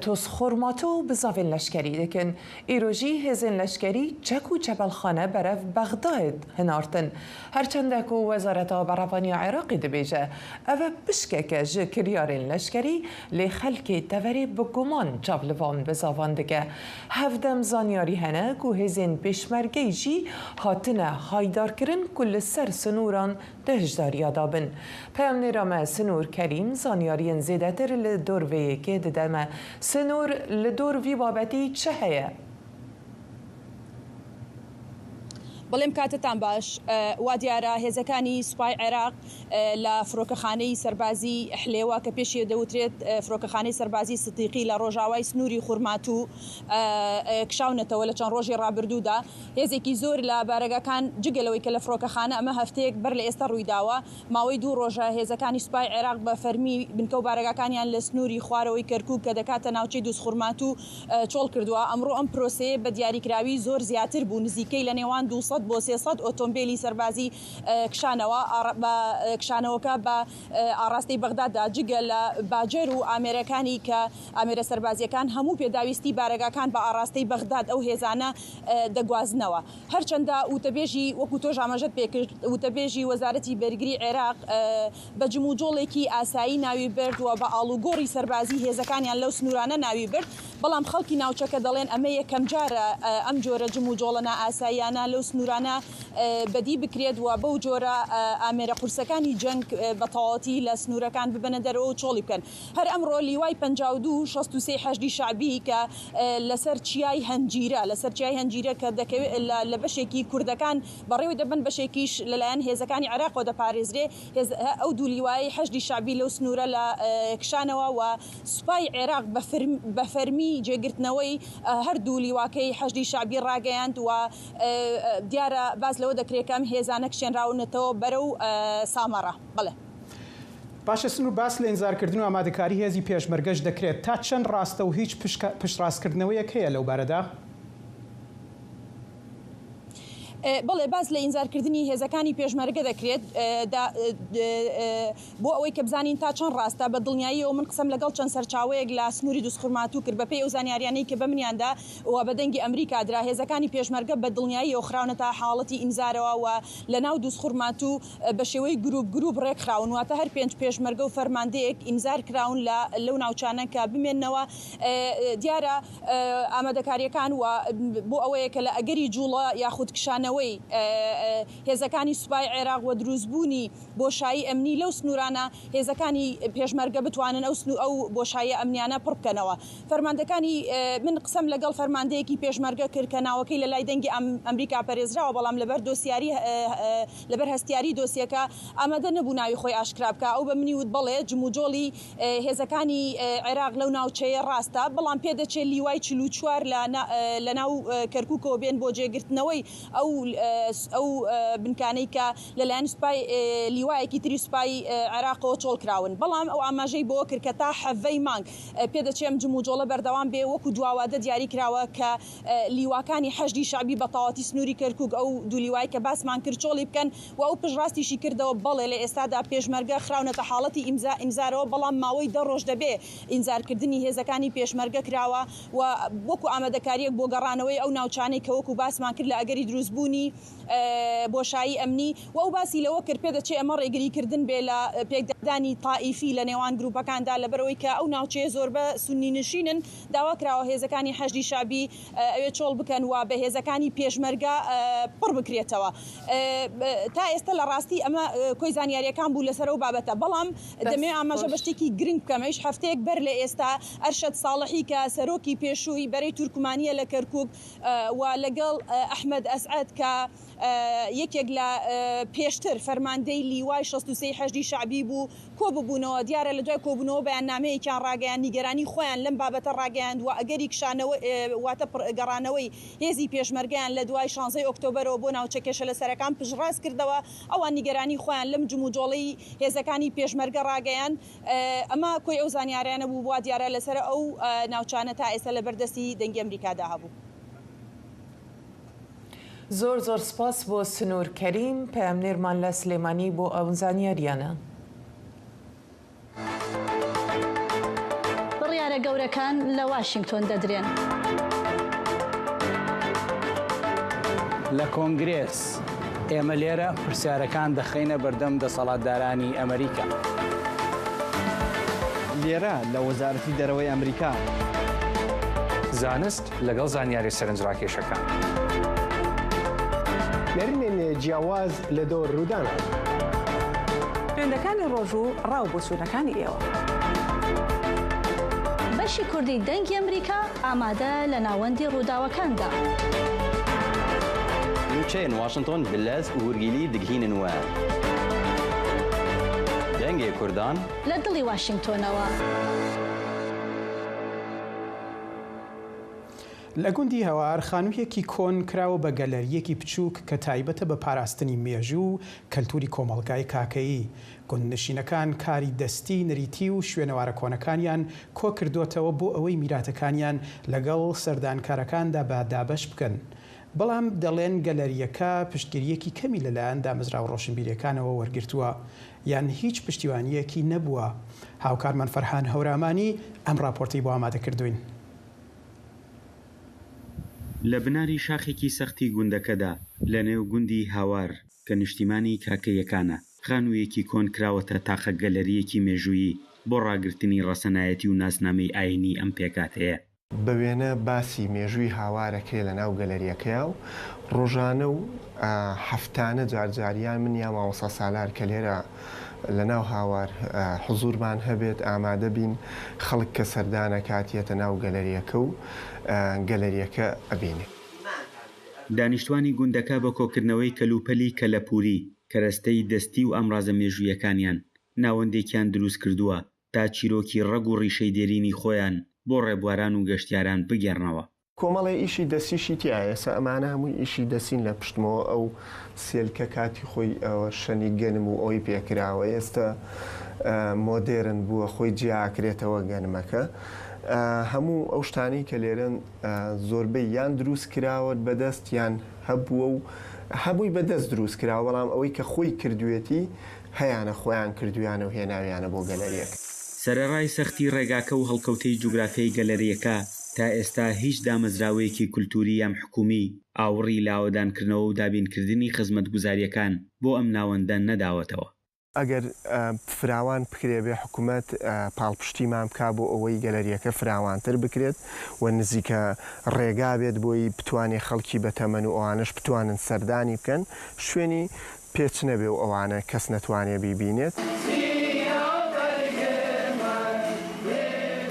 Tozxormato bizavên leşkerî dikin. Îro jî hêzên leşkerî çek û çepelxane berev Bexdayê hinartin. Her çende ku Wezareta Berevaniya Iraqê dibêje ev e pişkeke ji kiryarên leşkerî lê xelkê teverê bi guman çav li van bizavan dike. Hevdem zanyarî hene ku hêzên pêşmergeyî jî hatine haydarkirin ku li ser sinûran di hişdariya de bin. Peyamnêra me Sinûr Kerîm zanyariyên zêdetir li dor vê yekê dide me. Sinûr, li dor vî babetî çi heye? بڵێم کاتتان باش. وا دیارە هێزەکانی سوپای عێراق لە فڕۆکەخانەی سەربازی حلێوە کە پێشی دەوترێت فڕۆکەخانەی سەربازی سدیقی لە ڕۆژاوای سنووری خورماتوو کشاونەتەوە لە چەند ڕۆژی ڕابردوودا هێزێکی زۆر لە بارەگاکان جگە لەوەی کە لە فڕۆکەخانە ئەمە هەفتەیەک بەر لە ئێستا ڕوویداوە ماوەی دوو ڕۆژە هێزەکانی سوپای عێراق بە فەرمی بنکە و بارەگاکانیان لە سنووری خوارەوەی کەرکووک کە دەکاتە ناوچەی دووزخورماتوو چۆڵ کردووە. ئەمڕۆ ئەم پرۆسەیە بە دیاریکراوی زۆر زیاتر بوو، نزیکەی لە نێوان 200 بۆ 300 ئۆتۆمبێلی سەربازی کشانەوە، بە کشانەوەکە بە ئاڕاستەی بەغداددا، جگە لە باجەر و ئامێرەکانی کە ئامێرە سەربازییەکان هەموو پێداویستی بارەگاکان بە ئاڕاستەی بەغداد ئەو هێزانە دەگوازنەوە. هەرچەندە وتەبێژی وەکو تۆش ئاماژەت پێکرد وتەبێژی وەزارەتی بەرگری عێراق بە جموجۆڵێکی ئاسایی ناوی برد و بە ئاڵوگۆڕی سەربازی هێزەکانیان لەو سنوورانە ناوی برد، بەڵام خەڵکی ناوچەکە دەڵێن ئەمە یەکەمجارە ئەم جۆرە جموجۆڵە نائاساییانە لەو سنوورانە بەدی بکرێت و بەو جۆرە ئامێرە قورسەکانی جەنگ بە تەواوەتی لە سنوورەکان ببەنە دەرەوە و چۆڵی بکەن. هەر ئەمڕۆ لیوای 52 63 حەشدی شەعبی کە لەسەر چیای هەنجیرە لەسەر چیای هەنجیرە کە دەکەوێت لە بەشێکی کوردەکان بەڕێوەی دەبەن بەشێکیش لەلایەن هێزەکانی عێراقەوە دەپارێزرێ ئەو دوو لیوایەی حەشدی شەعبی لەو سنوورە لە کشانەوە و سوپای عێراق بە فەرمی جێگرتنەوەی هەردوو لیواکەی حەشدی شەعبی ڕاگەیاند و دیارە باس لەوە دەکرێت کە ئەم هێزانە کشێنراونەتەوە بەرەو سامەڕا. بەڵێ. باشە سنور باس لە ئینزارکردن و ئامادەکاری هێزی پێشمەرگەش دەکرێت تا چەند ڕاستە و هیچ پشتڕاستکردنەوەیەک هەیە لەو بارەدا؟ بەڵێ باس لە ئینزارکردنی هێزەکانی پێشمەرگە دەکرێت بۆ ئەوەی کە بزانین تا چەند ڕاستە بە دڵنیاییەوە من قسەم لەگەڵ چەند سەرچاوەیەک لە سنووری دوزخورماتوو کرد بەپێی ئەو زانیاریانەی کە بە منیان دا و بە دەنگی ئەمریکا درا هێزەکانی پێشمەرگە بە دڵنیاییەوە خراونەتە حاڵەتی ئینزارەوە و لە ناو دوزخورماتوو بە شێوەی گروپ گروپ ڕێکخراون واتە هەر پێنج پێشمەرگە و فەرماندەیەک ئینزار کراون لە لەو ناوچانە کە بمێننەوە دیارە ئامادەکارییەکان و بۆ ئەوەیە کە لە ئەگەری جوڵە یاخود کشانەوەی. کشانەوەی هێزەکانی سوپای عێراق و دروستبوونی بۆشایی ئەمنی لەو سنوورانە هێزەکانی پێشمەرگە بتوانن ئەو سنوو ئەو بۆشاییە ئەمنیانە پڕ بکەنەوە. فەرماندەکانی من قسەم لەگەڵ فەرماندەیەکی پێشمەرگە کرد کە ناوەکەی لە لای دەنگی ئەمریکا پەرێزراوە بەڵام لەبەر دۆسیاری لەبەر هەستیاری دۆسیەکە ئامادە نەبوو ناوی خۆی ئاشکرا بکا. ئەو بە منی وت بەڵێ جموجۆڵی هێزەکانی عێراق لەو ناوچەیە ڕاستە، بەڵام پێدەچێت لیوای 44 لە لە ناو کەرکوکەوە بێن بۆ جێگرتنەوەی ئەو ئەو بنکانەی کە لەلایەن سوپای لیوایەکی تری سوپای عێراقەوە چۆڵکراون. بەڵام ئەو ئاماژەی بەوە کرد کە تا حەڤەی مانگ پێدەچێ ئەم جموجۆڵە بەردەوام بێ، وەکو دواوادە دیاری کراوە کە لیواکانی حەشدی شەعبی بە تەواوەتی سنووری کەرکووک ئەو دوو لیوای کە باسمان کرد چۆڵی بکەن و ئەو پشتڕاستیشی کردەوە بەڵێ لە ئێستادا پێشمەرگە خراونەتە حاڵەتی ئیمزا ئینزارەوە بەڵام ماوەی دە ڕۆژ دەبێ ئینزارکردنی هێزەکانی پێشمەرگە کراوە و وەکو ئامادەکارییەک بۆ گەڕانەوەی ئەو ناوچانەی کە وەکو باسمان کرد لە ئەگەری دروستبوونی بۆشایی ئەمنی و ئەو باسی لەوە کرد پێدەچێ ئەمە ڕێگریکردن بێ لە پێکدادانی تائیفی لە نێوان گروپەکاندا لەبەرئەوەی کە ئەو ناوچەیە زۆربە سوننی نشینن داوا کراوە هێزەکانی حەشدی شەعبی ئەوێ چۆڵ بکەن و بە هێزەکانی پێشمەرگە پڕ بکرێتەوە. تا ئێستا لە ڕاستی ئەمە کۆی زانیارییەکان بوو لەسەر ئەو بابەتە، بەڵام دەمەوێت ئاماژە بە شتێکی گرنگ بکەم ئەویش هەفتەیەک بەر لە ئێستا ئەرشەد ساڵحی کە سەرۆکی پێشووی بەرەی تورکمانییە لە کەرکووک و لەگەڵ ئەحمەد ئەسعەد کە یەکێک لە پێشتر فەرماندەی لیوای 63 حەشدی شەعبی بوو کۆببوونەوە، دیارە لە دوای کۆبوونەوە بەیاننامەیەکیان ڕاگەیاند نیگەرانی خۆیان لەم بابەتە ڕاگەیاند و ئەگەری کشانەوە واتە گەڕانەوەی هێزی پێشمەرگەیان لە دوای شانزەی ئۆکتۆبەرەوە بۆ ناوچە کێشەلەسەرەکان پشتڕاست کردەوە، ئەوان نیگەرانی خۆیان لەم جموجۆڵەی هێزەکانی پێشمەرگە ڕاگەیاند، ئەمە کۆی ئەو زانیاریانە بوو وا دیارە لەسەر ئەو ناوچانە تا ئێستا لەبەر دەستی دەنگی ئەمریکادا هەبوو. زۆر زۆر سپاس بۆ سنوور کەریم پەیامنێرمان لە سلێمانی بۆ ئەو زانیاریانە. بڕیارە گەورەکان لە واشینگتۆن دەدرێن. لە کۆنگرێس، ئێمە لێرە پرسیارەکان دەخەینە بەردەم دەسەڵاتدارانی ئەمریکا. لێرە لە وەزارەتی دەرەوەی ئەمریکا. زانست لەگەڵ زانیاریە سەرنجڕاکێشەکان. نەرمێن جیاواز لە دەور روودانان. ترێندەکانی رۆژ و ڕا و بۆچوونەکانی ئێوە. بەشی کوردی دەنگی ئەمریکا ئامادە لە ناوەندی ڕووداوەکاندا. Nûçeyên Washington bi lez û hûrgîlî digihînin we. Dengê Kurdan. لە دڵی واشینگتۆنەوە. لە گوندی هەوار خانوویەکی کۆن کراوە بە گەلەرییەکی بچووک کە تایبەتە بە پاراستنی مێژوو و کەلتووری کۆمەڵگای کاکەیی. گوندنشینەکان کاری دەستی، نەریتی و شوێنەوارە کۆنەکانیان کۆکردۆتەوە بۆ ئەوەی میراتەکانیان لەگەڵ سەردانکارەکاندا بە دابەش بکەن. بەڵام دەڵێن گەلەرییەکە پشتگیرییەکی کەمی لەلایەن دامەزراوە ڕۆشنبیرییەکانەوە وەرگرتووە یان هیچ پشتیوانییەکی نەبووە. هاوکارمان فەرهان هەورامانی ئەم ڕاپۆرتەی بۆ ئامادە کردووین. لە بناری شاخێکی سەختی گوندەکەدا، لە نێو گوندی هاوار کە نیشتیمانی کاکەییەکانە، خانوویەکی کۆن کراوەتە تاقە گەلەرییەکی مێژوویی بۆ ڕاگرتنی ڕەسەنایەتی و ناسنامەی ئایینی ئەم پێکهاتەیە. بە وێنە باسی مێژووی هاوارەکەی لە ناو گەلەریەکەیا و ڕۆژانە و هەفتانە جار جار یان من یا مامۆستا سالار کە لێرە لە ناو هاوار حزوورمان هەبێت ئامادە بین خەڵک کە سەردان ئەکات یەتە ناو گەلەریەکە و گەلەریەکە ئەبینێ. دانیشتوانی گوندەکە بە کۆکردنەوەی کەلوپەلی کەلەپووری، کەرەستەی دەستی و ئامرازە مێژوویەکانیان، ناوەندێکیان دروستکردووە تا چیرۆکی ڕەگ و ڕیشەی دێرینی خۆیان بۆ ڕێبواران و گەشتیاران بگێڕنەوە. کۆمەڵێ ئیشی دەستیشی تیایە، ئێستا ئەمانە هەمووی ئیشی دەستین لە پشتمەوە، ئەو سێلکە کاتی خۆی ئەوە شەنی گەنم و ئەوەی پێ کراوە، ئێستا مۆدێرن بووە خۆی جیا ئەکرێتەوە گەنمەکە. هەموو ئەو شتانەی کە لێرەن زۆربەی یان دروست کراوە بە دەست یان هەبووە و هەمووی بە دەست دروست کراوە، بەڵام ئەوەی کە خۆی کردوویەتی هەیانە خۆیان کردویانە و هێناویانە بۆ گەلەریەکە. سەرەڕای سەختی ڕێگاکە و هەڵکەوتەی جوگرافیای گەلەریەکە، تا ئێستا هیچ دامەزراوەیەکی کولتووری یان حکوومی ئاوڕی لە ئاوەدانکردنەوە و دابینکردنی خزمەتگوزارییەکان بۆ ئەم ناوەندە نەداوەتەوە. ئەگەر فراوان بکرێ بێ حکومەت پاڵپشتیمان بکا بۆ ئەوەی گەلەریەکە فراوانتر بکرێت و نزیکە ڕێگا بێت بۆی بتوانێ خەڵکی بەتەمەن و ئەوانەش بتوانن سەردانی بکەن شوێنی پێچ نەبێ و ئەوانە کەس نەتوانێ بیبینێت.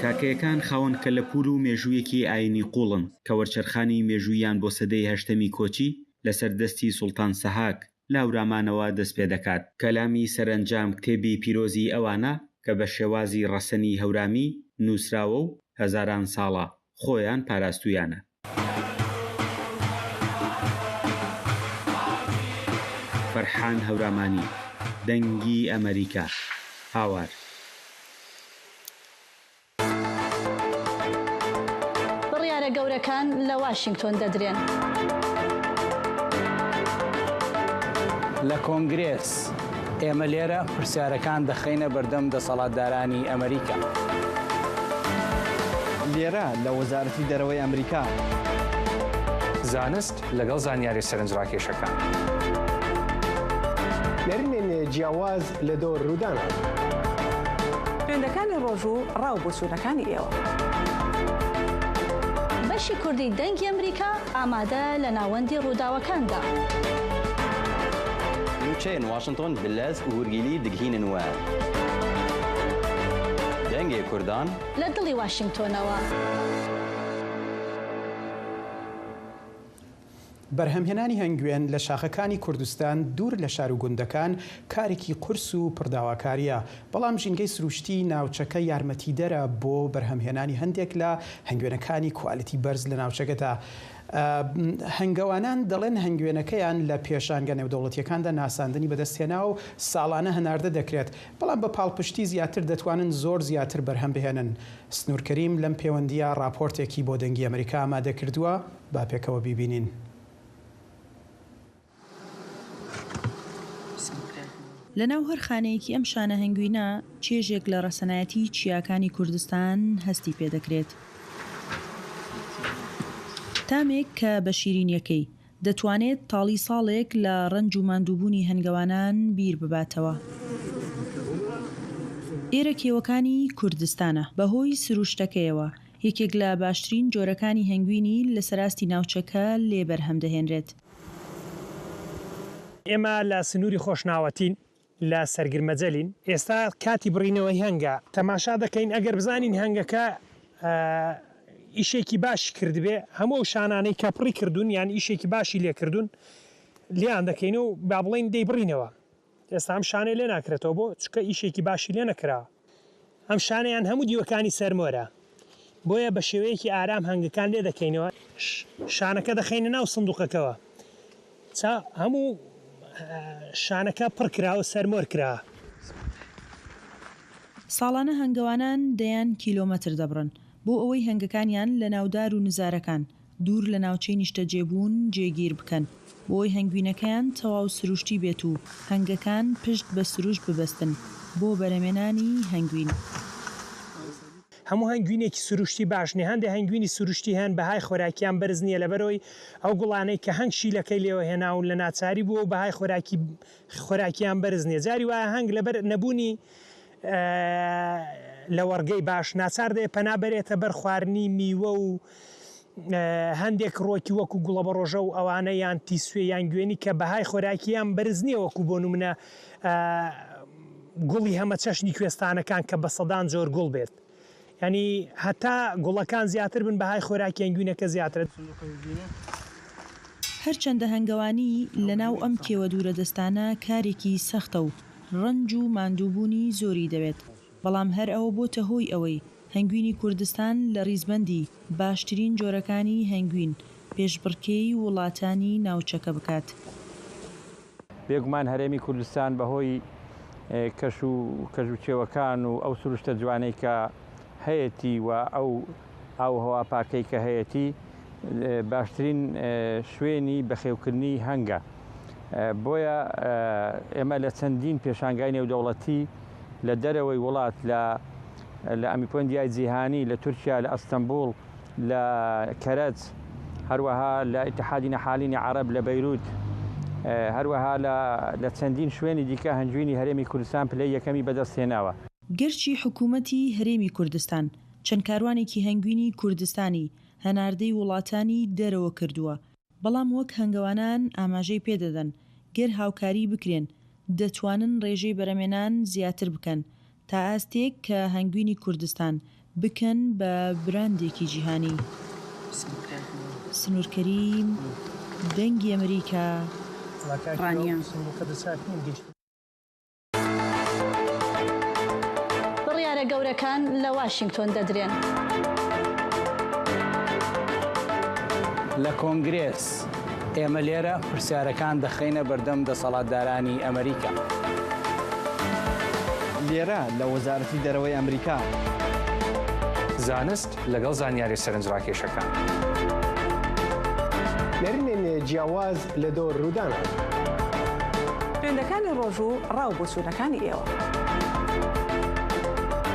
کاکەیەکان خاوەن کەلەپوور و مێژوویەکی ئایینی قووڵن کە وەرچەرخانی مێژووییان بۆ سەدەی هەشتەمی کۆچی لەسەر دەستی سوڵتان سەهاک لە هەورامانەوە دەستپێدەکات. کەلامی سەرەنجام کتێبی پیرۆزی ئەوانە کە بە شێوازی ڕەسەنی هەورامی نووسراوە و هەزاران ساڵە خۆیان پاراستوویانە. فەرحان هەورامانی، دەنگی ئەمەریکا، هاوار. بڕیارە گەورەکان لە واشینگتۆن دەدرێن. لە کۆنگرێس، ئێمە لێرە پرسیارەکان دەخەینە بەردەم دەسەڵاتدارانی ئەمریکا. لێرە لە وەزارەتی دەرەوەی ئەمریکا. زانست لەگەڵ زانیاریە سەرنجڕاکێشەکان. نەرمێن جیاواز لە دۆر ڕوودانان. ترێندەکانی ڕۆژ و ڕا و بۆچوونەکانی ئێوە. بەشی کوردی دەنگی ئەمریکا ئامادە لە ناوەندی ڕووداوەکاندا. نوچەیەن واشنتۆن bi lez û hûrgîlî digihînin we. Dengê Kurdan. لە دڵی واشینگتۆنەوە. بەرهەمهێنانی هەنگوێن لە شاخەکانی کوردستان دوور لە شار و گوندەکان کارێکی قورس و پڕداواکارییە، بەڵام ژینگەی سروشتیی ناوچەکە یارمەتیدەرە بۆ بەرهەمهێنانی هەندێک لە هەنگوێنەکانی کوالیتی بەرز لە ناوچەکەدا. هەنگەوانان دەڵێن هەنگوێنەکەیان لە پێشانگە نێودەوڵەتییەکاندا ناساندنی بەدەستهێناوە و ساڵانە هەناردە دەکرێت، بەڵام بە پاڵپشتی زیاتر دەتوانن زۆر زیاتر بەرهەم بهێنن. سنوور کەریم لەم پێوەندییە ڕاپۆرتێکی بۆ دەنگی ئەمریکا ئامادە کردووە، با پێکەوە بیبینین. لەناو هەر خانەیەکی ئەم شانە هەنگوینە چێژێک لە ڕەسەنایەتی چیاکانی کوردستان هەستی پێدەکرێت. تامێک کە بە شیرینیەکەی، دەتوانێت تاڵی ساڵێک لە ڕەنج و ماندووبوونی هەنگەوانان بیر بباتەوە. ئێرە کێوەکانی کوردستانە، بەهۆی سروشتەکەیەوە یەکێک لە باشترین جۆرەکانی هەنگوینی لەسەر ئاستی ناوچەکە لێ بەرهەم دەهێنرێت. ئێمە لە سنووری خۆشناوەتین، لە سەرگرمەجەلین، ئێستا کاتی بڕینەوەی هەنگە، تەماشا دەکەین ئەگەر بزانین هەنگەکە ئیشێکی باشی کردبێ، هەموو ئەو شانانەی کە پڕی کردوون یان ئیشێکی باشی لێ کردوون لێیان دەکەین و با بڵێین دەیبڕینەوە. ئێستا ئەم شانەی لێ ناکرێتەوە بۆ؟ چونکە ئیشێکی باشی لێ نەکراوە. ئەم شانەیان هەموو دیوەکانی سەرمۆرە، بۆیە بە شێوەیەکی ئارام هەنگەکان لێ دەکەینەوە، شانەکە دەخەینە ناو سندوقەکەوە تا هەموو شانەکە پڕ کرا و سەرمۆر کرا. ساڵانە هەنگەوانان دەیان کیلۆمەتر دەبڕن بۆ ئەوەی هەنگەکانیان لە ناو دار و نزارەکان دوور لە ناوچەی نیشتەجێبوون جێگیر بکەن، بۆی هەنگوینەکەیان تەواو سروشتی بێت و هەنگەکان پشت بە سروشت ببەستن بۆ بەرەمێنانی هەنگوین. هەموو هەنگوینێکی سروشتی باش نیە، هەندێک هەنگوینی سروشتی هەن بەهای خۆراکیان بەرز نیە لەبەرئەوەی ئەو گوڵانەی کە هەنگ شیلەکەی لێوە هێناون لە ناچاری بووە و بەهای خۆراکی خۆراکیان بەرز نیە جاری وایە هەنگ لەبەر نەبوونی لەوەڕگەی باش ناچار دەبێت پەنا بەرێتە بەر خواردنی میوە و هەندێک ڕۆکی وەکو گوڵەبەڕۆژە و ئەوانە یان تیسوێ یان گوێنی کە بەهای خۆراکیان بەرز نییە وەکو بۆ نمونە گوڵی هەمەچەشنی کوێستانەکان کە بە سەدان جۆر گوڵ بێت یانی هەتا گوڵەکان زیاتر بن بەهای خۆراکی هەنگوینەکە زیاترە. هەرچەندە هەنگەوانی لەناو ئەم کێوە دوورەدەستانە کارێکی سەختە و ڕەنج و ماندووبوونی زۆری دەوێت، بەڵام هەر ئەوە بۆتە هۆی ئەوەی هەنگوینی کوردستان لە ڕیزبەندی باشترین جۆرەکانی هەنگوین پێشبڕکێی وڵاتانی ناوچەکە بکات. بێگومان هەرێمی کوردستان بەهۆی کەش و کەژ و کێوەکان و ئەو سروشتە جوانەی کە هەیەتی و ئەو ئاووهەوا پاکەی کە هەیەتی باشترین شوێنی بەخێوکردنی هەنگە. بۆیە ئێمە لە چەندین پێشانگای نێودەوڵەتی لە دەرەوەی وڵات لە لە ئەمیپۆندیای جیهانی لە تورکیا لە ئەستەنبوڵ لە کەرەج هەروەها لە ئیتحادی نەحالینی عەرەب لە بەیروت. هەروەها لە چەندین شوێنی دیکە هەنگوینی هەرێمی کوردستان پلەی یەکەمی بەدەستهێناوە. گەرچی حکوومەتی هەرێمی کوردستان چەند کاروانێکی هەنگوینی کوردستانی هەناردەی وڵاتانی دەرەوە کردووە، بەڵام وەک هەنگەوانان ئاماژەی پێدەدەن، گەر هاوکاری بکرێن، دەتوانن رێژەی بەرەمێنان زیاتر بکەن تا ئاستێک کە هەنگوینی کوردستان بکەن بە براندێکی جیهانی. سنوور کەریم، دەنگی ئەمریکا، ڕانیە. بڕیارە گەورەکان لە واشینگتۆن دەدرێن. لە کۆنگرێس، ئێمە لێرە پرسیارەکان دەخەینە بەردەم دەسەڵاتدارانی ئەمریکا. لێرە لە وەزارەتی دەرەوەی ئەمریکا. زانست لەگەڵ زانیاریە سەرنجڕاکێشەکان. نەرمێن جیاواز لە دۆر ڕوودانان. ترێندەکانی ڕۆژ و ڕا و بۆچوونەکانی ئێوە.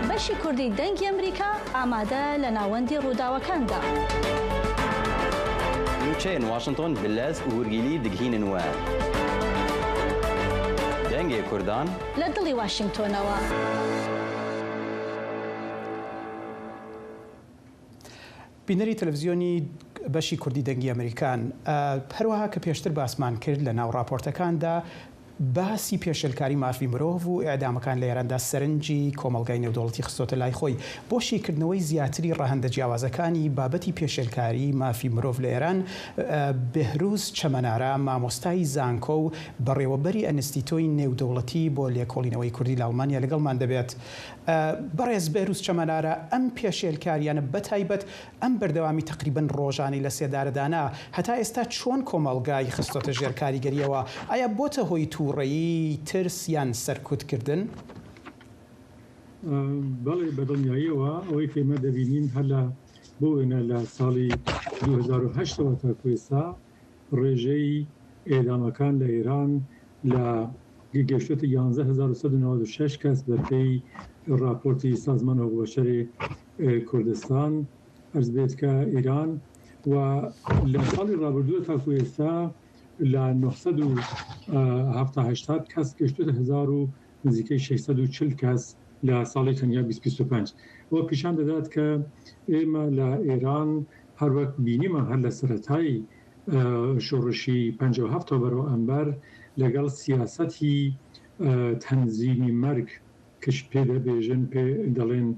بەشی کوردی دەنگی ئەمریکا ئامادە لە ناوەندی ڕووداوەکاندا. نوچەیەن واشنتۆن bi lez û hûrgîlî digihînin we. Dengê Kurdan. لە دڵی واشینگتۆنەوە. بینەری تەلەفزیۆنی بەشی کوردی دەنگی ئەمریکان، هەروەها کە پێشتر باسمان کرد لە ناو ڕاپۆرتەکاندا باسی پێشێلکاری مافی مرۆڤ و ئێعدامەکان لە ئێراندا سەرنجی کۆمەڵگای نێودەوڵەتی خستۆتە لای خۆی بۆ شیکردنەوەی زیاتری ڕەهەندە جیاوازەکانی بابەتی پێشێلکاری مافی مرۆڤ لە ئێران بێهروز چەمەنارا مامۆستای زانکۆ و بەڕێوەبەری ئەنستیتۆی نێودەوڵەتی بۆ لێکۆڵینەوەی کوردی لە ئەڵمانیا لەگەڵمان دەبێت. بەڕێز بێهروز چەمەنارا، ئەم پێشێلکارییانە بەتایبەت ئەم بەردەوامی تەقریبەن ڕۆژانەی لەسێدارەدانە هەتا ئێستا چۆن کۆمەڵگای خستۆتە ژێر کاریگەرییەوە؟ ئایا بۆتە هۆی تووڕەیی، ترس یان سەرکوتکردن؟ بەڵێ بەدڵنیاییەوە ئەوەی کە ئێمە دەبینین هەر لە بۆ وێنە لە ساڵی 2008 ەوە تاکو ئێستا ڕێژەی ئێدامەکان لە ئێران لە گەیشتۆتە 11196 کەس بە پێی ڕاپۆرتی سازمان حقوق بشر کوردستان عەرز بێت کە ئیران و لە ساڵی ڕابردووە تاکو ئێستا لە 970 کەس گەشتۆتە هەزار و نزیکەی 640 کەس لە ساڵی تەنیا 2025 ئەوە پیشان دەدات کە ئێمە لە ئێران هەروەک بینیمان هەر لە سەرەتای شۆڕشی 57 ەوە بەرەو ئەمبەر لەگەڵ سیاسەتی تەنزیمی مەرگ کش پێ دەبێژن پێ دەڵێن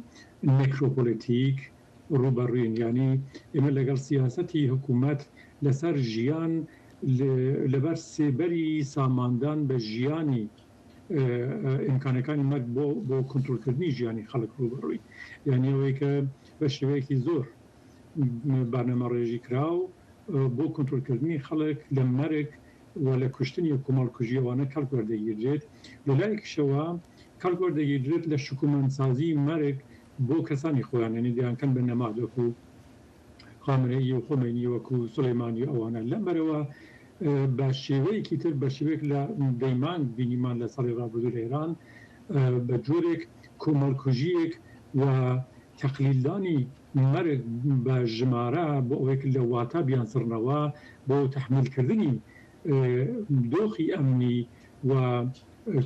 نێکرۆپۆلیتیک ڕووبەڕووین یانی ئێمە لەگەڵ سیاسەتی حکوومەت لەسەر ژیان لەبەر سێبەری ساماندان بە ژیانی ئیمکانەکانی مەرگ بۆ بۆ کونترۆلکردنی ژیانی خەڵک ڕووبەڕووین یانی ئەوەی کە بە شێوەیەکی زۆر بەرنامەڕێژی کراو بۆ کونترۆلکردنی خەڵک لە مەرگ و لە کوشتنی و کۆمەڵکوژی ئەوانە کەڵک وەردەگیردرێت، لە لایەکیشەوە کەڵک وەردەگیردرێت لە شکومەندسازی مەرگ بۆ کەسانی خۆیان، یانی دەیانکەن بە نەماد وەکو خامنەیی و خومەینی وەکو سولەیمانی و ئەوانە. لەم بەرەوە بە شێوەیەکی تر بە شێوەیەک لە دەی مانگ بینیمان لە ساڵی ڕابردوو لە ئێران بە جۆرێک کۆمەڵکوژییەک و تەقلیلدانی مەرگ بە ژمارە بۆ ئەوەی لە واتا بیانسڕنەوە بۆ تەحمیلکردنی دۆخی ئەمنی و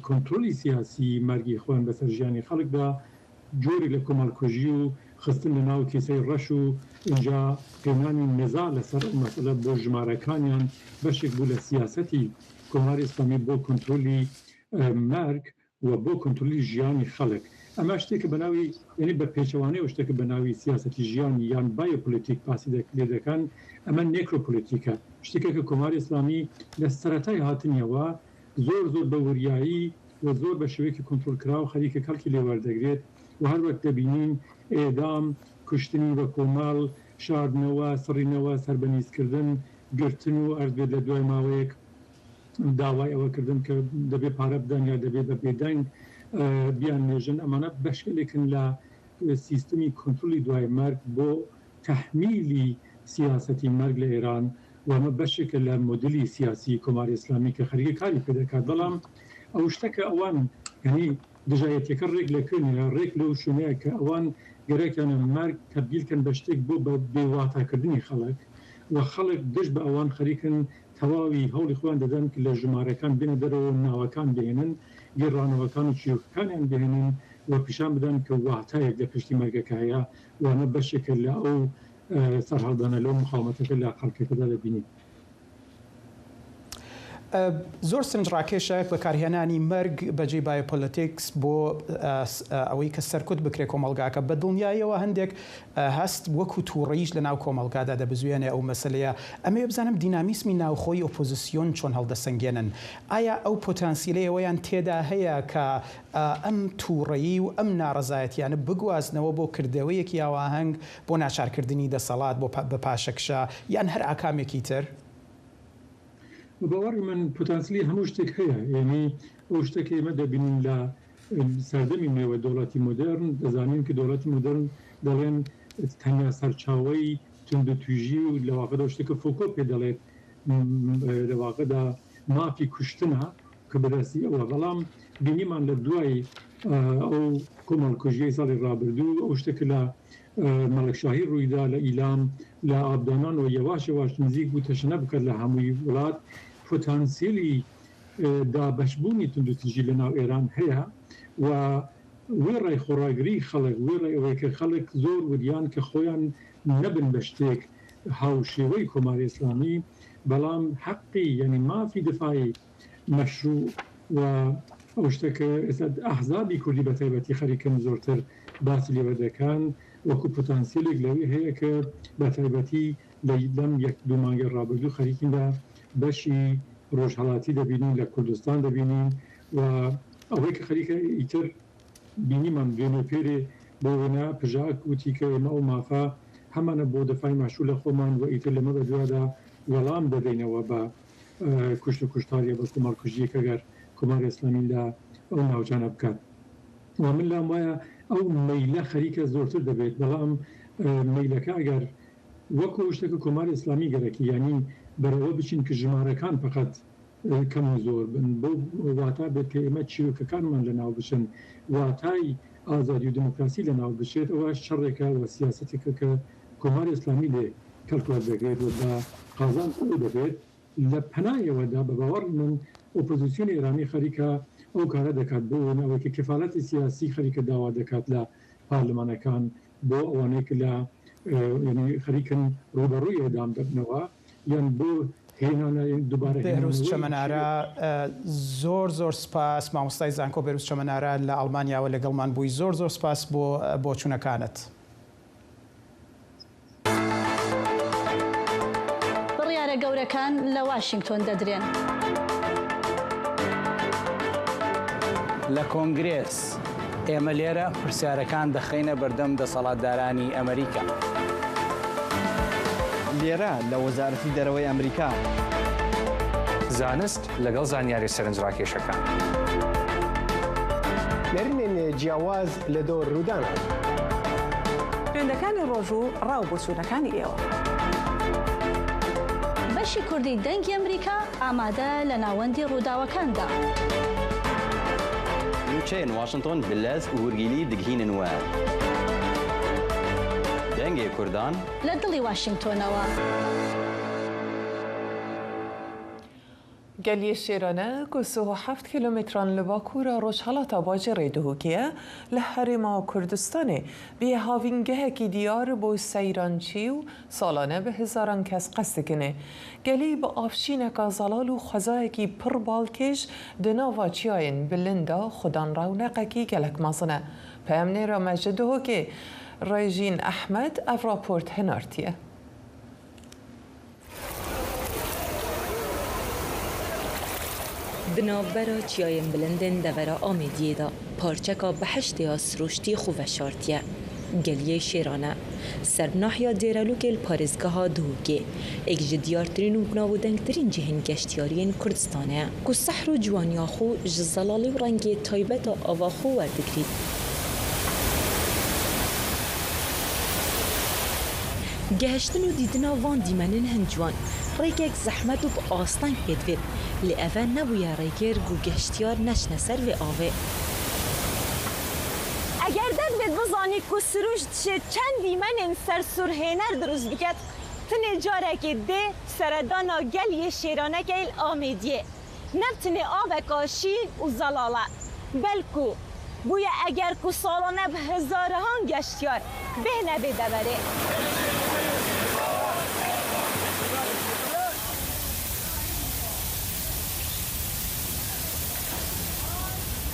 کۆنترۆلی سیاسی مەرگی خۆیان بەسەر ژیانی خەڵکدا جۆرێک لە کۆمەڵکوژی و خستن لە ناو کیسەی ڕەش و ئینجا هێنانی نزا لەسەر ئەو مەسەلە بۆ ژمارەکانیان بەشێک بوو لە سیاسەتی کۆماری ئیسلامی بۆ کۆنترۆلی مەرگ و بۆ کۆنترۆلی ژیانی خەڵک. ئەمە شتێکە بە ناوی یانی بە پێچەوانەیەوە شتێکە بە ناوی سیاسەتی ژیانی یان بایۆپۆلیتیک باسی لێ دەکەن، ئەمە نێکرۆپۆلیتیکە، شتێکە کە کۆماری ئیسلامی لە سەرەتای هاتنیەوە زۆر زۆر بە وریایی و زۆر بە شێوەیەکی کۆنترۆلکراو خەریکە کەڵکی لێ وەردەگرێت و هەر وەک دەبینین ئێدام، کوشتنی بە کۆمەڵ، شاردنەوە، سڕینەوە، سەربەنیزکردن، گرتن و ئەرز بێت لە دوای ماوەیەک داوای ئەوە کردن کە دەبێ پارە بدەن یا دەبێ بە بێدەنگ بیاننێژن، ئەمانە بەشگەلێکن لە سیستمی کونترلی دوای مەرگ بۆ تەحمیلی سیاسەتی مەرگ لە ئێران و ئەمە بەشێکە لە مۆدلی سیاسی کۆماری ئیسلامی کە خەریکە کاری پێ دەکات. بەڵام ئەو شتە کە ئەوان یانی دژایەتیەکە ڕێک لە کوێنەیە؟ ڕێک لەو شوێنەیە کە ئەوان گەرەکیانە مەرگ تەبدیل کەن بە شتێک بۆ بە بێ واتاکردنی خەڵک و خەڵک دژ بە ئەوان خەریکن. تەواوی هەوڵی خۆیان دەدەن کە لە ژمارەکان بێنە دەرەوە و ناوەکان بهێنن، گێڕانەوەکان و چیرۆکەکانیان بهێنن و پیشان بدەن کە واتایەک لە پشتی مەرگەکە هەیە و ئەمە بەشێکە لە ئەو سەرهەڵدانە، لەو مقاومەتەکە لە خەڵکەکەدا دەبینین. زۆر سرنجڕاکێشە بەکارهێنانی مەرگ بەجێی بایۆپۆلەتیکس بۆ ئەوەی کە سەرکوت بکرێت کۆمەڵگاکە، بە دڵنیاییەوە هەندێک هەست وەکو توڕەییش لەناو کۆمەڵگادا دەبزوێنێ ئەو مەسەلەیە، ئەمەوێ بزانم دینامیسمی ناوخۆی ئۆپۆزسیۆن چۆن هەڵدەسەنگێنن؟ ئایا ئەو پۆتانسیلەی ئەوەیان تێدا هەیە کە ئەم توڕەیی و ئەم ناڕەزایەتیانە بگوازنەوە بۆ کردەوەیەکی هاوئاهەنگ بۆ ناچارکردنی دەسەڵات بۆ بە پاشەکشە یان هەر ئاکامێکی تر؟ بە باوەڕی من پۆتانسیلی هەموو شتێک هەیە، یانی ئەو شتە کە ئێمە دەبینین لە سەردەمی نوێوە دەوڵەتی مۆدێرن، دەزانین کە دەوڵەتی مۆدێرن دەڵێن تەنیا سەرچاوەی توندوتیژی و لە واقعدا ئەو شتە کە فۆکۆ پێ دەڵێت لە واقعدا مافی کوشتنە کە بەدەستی ئەوە، بەڵام بینیمان لە دوای ئەو کۆمەڵکوژیەی ساڵی ڕابردوو ئەو شتە کە لە مەڵکشاهی ڕوویدا لە ئیلام لە ئابدانان و یەواش یەواش نزیک بوو تەشەنە بکات لە هەمووی وڵات، پۆتانسیلی دابەشبوونی توندوتیژی لە ناو ئێران هەیە و وێڕای خۆڕاگری خەڵک، وێڕای ئەوەی کە خەڵک زۆر وریان کە خۆیان نەبن بە شتێک هاوشێوەی کۆماری ئیسلامی، بەڵام حەقی یانی مافی دفاعی مەشروع و ئەو شتە کە ئێستا ئەحزابی کوردی بە تایبەتی خەریکن زۆرتر باسی لێوە دەکەن وەکوو پتانسیلێک لەوێ هەیە کە بە تایبەتی لە لەم یەک دوو مانگەی ڕابردوو خەریکین لە بەشی ڕۆژهەڵاتی دەبینین لە کوردستان دەبینین و ئەوەی کە خەریکە ئیتر بینیمان دوێنێ و پێرێ بۆ وێنە پژاک وتی کە ئێمە ئەو مافە هەمانە بۆ دەفای مەشروع لە خۆمان و ئیتر لەمە بەدوادا وەڵام دەدەینەوە بە کوشت و کوشتار یا بە کۆمەڵکوژییەک ئەگەر کۆماری ئیسلامی لە ئەو ناوچانە بکات و من لام وایە ئەو مەیلە خەریکە زۆرتر دەبێت بەڵام مەیلەکە ئەگەر وەکو ئەو شتە کە کۆماری ئیسلامی گەرەکی یانی بەرەوە بچین کە ژمارەکان فەقەت کەم و زۆر بن بەو واتا بێت کە ئێمە چیرۆکەکانمان لەناو بچن واتای ئازادی و دێموکراسی لەناو بچێت ئەوە شەڕێکە و سیاسەتێکە کە کۆماری ئیسلامی لێ کەڵک وەردەگرێت و بە قازانج ئەو دەبێت لە پەنای ئەوەدا بە باوەڕی من ئۆپۆزیسیۆنی ئێرانی خەریکە ئەو کارە دەکات بۆ وێنە ئەوەی کە کەفالەتی سیاسی خەریکە داوا دەکات لە پارلمانەکان بۆ ئەوانەی کە لە یانی خەریکن ڕووبەڕووی ئێعدام دەبنەوە یان بۆ هێنانە دووبارە بێهروز هێنانەوەی چەمەنارا زۆر زۆر سپاس مامۆستای زانکۆ بێهروز چەمەنارا لە ئەڵمانیاوە لەگەڵمان بووی زۆر زۆر سپاس بۆ بۆچوونەکانت. بڕیارە گەورەکان لە واشینگتۆن دەدرێن. لە کۆنگرێس، ئێمە لێرە پرسیارەکان دەخەینە بەردەم دەسەڵاتدارانی ئەمریکا. لێرە لە وەزارەتی دەرەوەی ئەمریکا. زانست لەگەڵ زانیاریە سەرنجڕاکێشەکان. نەرمێن جیاواز لە دۆر ڕوودانان. ترێندەکانی ڕۆژ و ڕا و بۆچوونەکانی ئێوە. بەشی کوردی دەنگی ئەمریکا ئامادە لە ناوەندی ڕووداوەکاندا. نوچەیەن واشنتۆن بلەز هورگیلی دگهینن وە دەنگێ کوردان. لە دڵی واشینگتۆنەوە. Geliyê Şêrane ku 37 kîlometran li bakûra rojhilata bajarê Duhokê ye, li Herêma Kurdistanê bûye havîngehekî diyar bo seyrançî û salane bi hezaran kes qest dikinê. Gelî bi avşîneka zelal û xwezayekî pir balkêş di nava çiyayên bilind de xwedan rewneqekî gelek mezin e. Peyamnêra me ji Duhokê Rêjîn Ehmed ev raport hinartiye. Di navbera çiyayên bilindên devera Amêdiyê de parçeka behiştê ya sirûştî xwe veşartiye. Geliyê Şêran e. Ser bi nahiya Dêrelûkê li parêzgeha Duhokê, yek ji diyartirîn û binavûdengtirîn cihên geştyariyên Kurdistanê ye ku sehr û ciwaniya xwe ji zelalî û rengê taybet a ava xwe werdigrît. Gehiştin û dîtina van dîmenên hin ciwan rêkek zehmet û bi asteng pê divêt, lê ev e nebûye rêgir ku geştyar neçine ser vê avê. Eger derdbêt bizanî ku sirûşt ji çend dîmenên sersûrhêner dirust biket. Tenê carekê dê seredana geliyê şêraneke li Amêdiyê. Ne bi tenê aveka şîn û zelal e, belku bûye eger ku salane bi hezarehan geştyar bêhne vê deverê.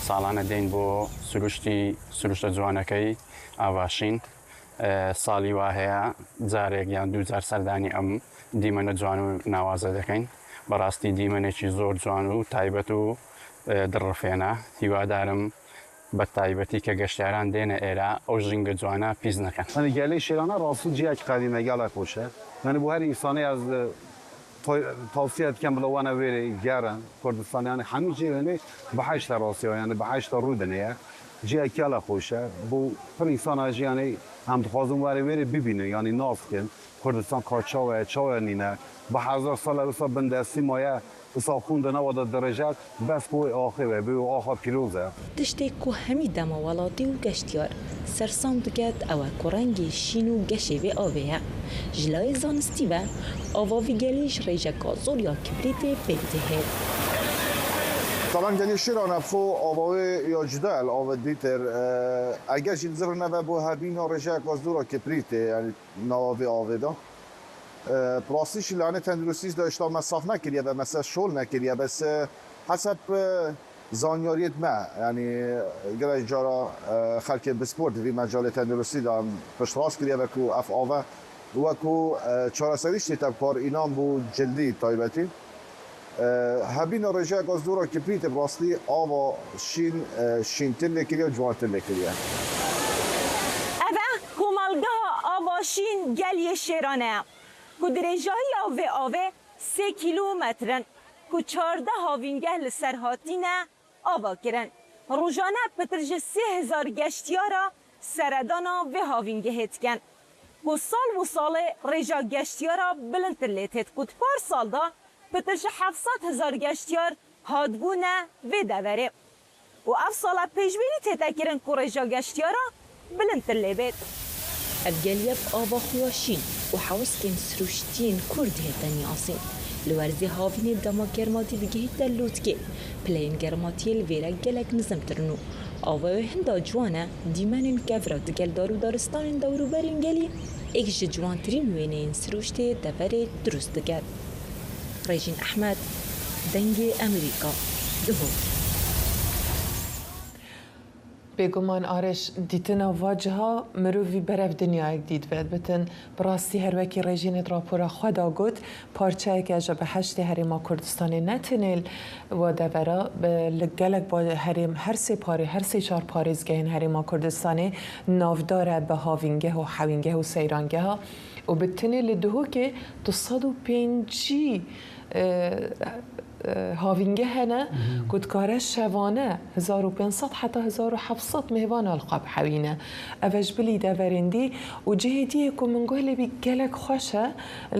ساڵانە دێین بۆ سروشتی سروشتە جوانەکەی ئاڤاشین، ساڵی وا هەیە جارێک یان دووجار سەردانی ئەم دیمەنە جوان و ناوازە دەکەین، بەڕاستی دیمەنێکی زۆر جوان و تایبەت و دڵڕفێنە، هیوادارم بە تایبەتی کە گەشتیاران دێنە ئێرە ئەو ژینگە جوانە پیس نەکەن. یانی گەلەی شێرانە ڕاستی جیەک قەدیمە گەلەک خۆشە یانی بۆ هەر ئینسانێ ئەز تاوسیە دکەم بڵێ وانە وێرێ گەرن کوردستان یانی هەموو جێ وێنێ بەهەشتە ڕاستیەوە یانی بەهەشتە ڕوو دنێیە جیەک گەلەک خۆشە بۆ پر ئینسانا ژی یانی ئەم دخوازن وەرێ وێرێ ببینن یانی ناس بکەن کوردستان کا چاوەیە چاوە نینە بە هەزار ساڵە وسا بندەستی مایە وسا خون دە ناوا دە دڕێژەت بەس بۆ وێ ئاخێ وێ بۆ وێ ئاخا پیرۆزە. تشتێک کو هەمی دەما وەڵاتی و گەشتیار سەرسام دکەت ئەوە کو ڕەنگێ شین و گەشێ ڤێ ئاڤێیە. ژ لایێ زانستی ڤە ئاڤا ڤی گەلیش ڕێژەکا زۆر یا کبریتێ پێک دهێت. تەبعەن گەلی شێرانە بخۆ ئاڤا وێ یا جودایە لە ئاڤ دیتر ئەگەر ژی زڤر نەڤە بۆ هەبینا ڕێژەیەکا زۆرا کبریتێ یانی ناوا ڤێ ئاڤێ دا. پراستیشی لانێ تەندروستیش دا ئێشتا مە ساف نەکریە بە مەسە شۆل نەکریە بەس حەسەب زانیاریت مە یانی گەلەک جارا خەلکێ بسپۆر دڤی مەجالێ تەندروستی دا پشتڕاست کریە بە کو ئەف ئاڤە وەکو چارەسەریش تێتە بکار ئینان بو جلدی تایبەتی هەبینە ڕێژەیەکا زۆرا کبریتێ بڕاستی ئاڤا شین شینتر لێ کریە و جوانتر لێ کریە. ئەڤە کۆمەڵگەها ئاڤا شین گەلیێ شێرانەیە کو درێژاهیا ڤێ ئاڤێ سێ کیلۆمەترن کو 14 هاوینگەه li ser hatîne ava kirin. Rojane pitir ji 3000 geştyara seredana vê havîngehê dikin. Ku sal û salê rêja geştyara bilindtir lê têt ku di par sal de pitir ji 700 hezar geştyar hatbûne vê deverê. Û ev sala pêşbînî tête kirin ku rêja geştyara bilindtir lê bêt. Ev geliye bi ava xwe ya şîn û hewskên sirûştiyên kûr dihête niyasîn. Li werzê havînê dema germatî digihîte lûtkê, pileyên germatiyê li vêre gelek nizimtir in û ava wê hinda ciwan e, dîmenên kevra digel dar û daristanên dewrûberên gelî êk ji ciwantirîn wêneyên sirûştê deverê dirûst dike. Rêjîn Ehmed, Dengê Amerîka, Duhok. Bêguman Areş, dîtina va ciha mirovî berev dinyayek dît vet bitin. Bi rastî her wekî rejînê di rapora xwe de got, parçeyeke ji biheştê Herêma Kurdistanê ne tenê li wa devera, li gelek ba herêm her sê parê her sê çar parêzgehên Herêma Kurdistanê navdar e bi havîngeh û hewîngeh û seyrangeha û bi tenê li Duhokê 250 Havîngeh hene ku dikare şevane 1500 heta 1700 mêvana li xwe bihewîne. Ev e ji bilî deverên dî û cihê dî yê ku min guh lê bî gelek xweş e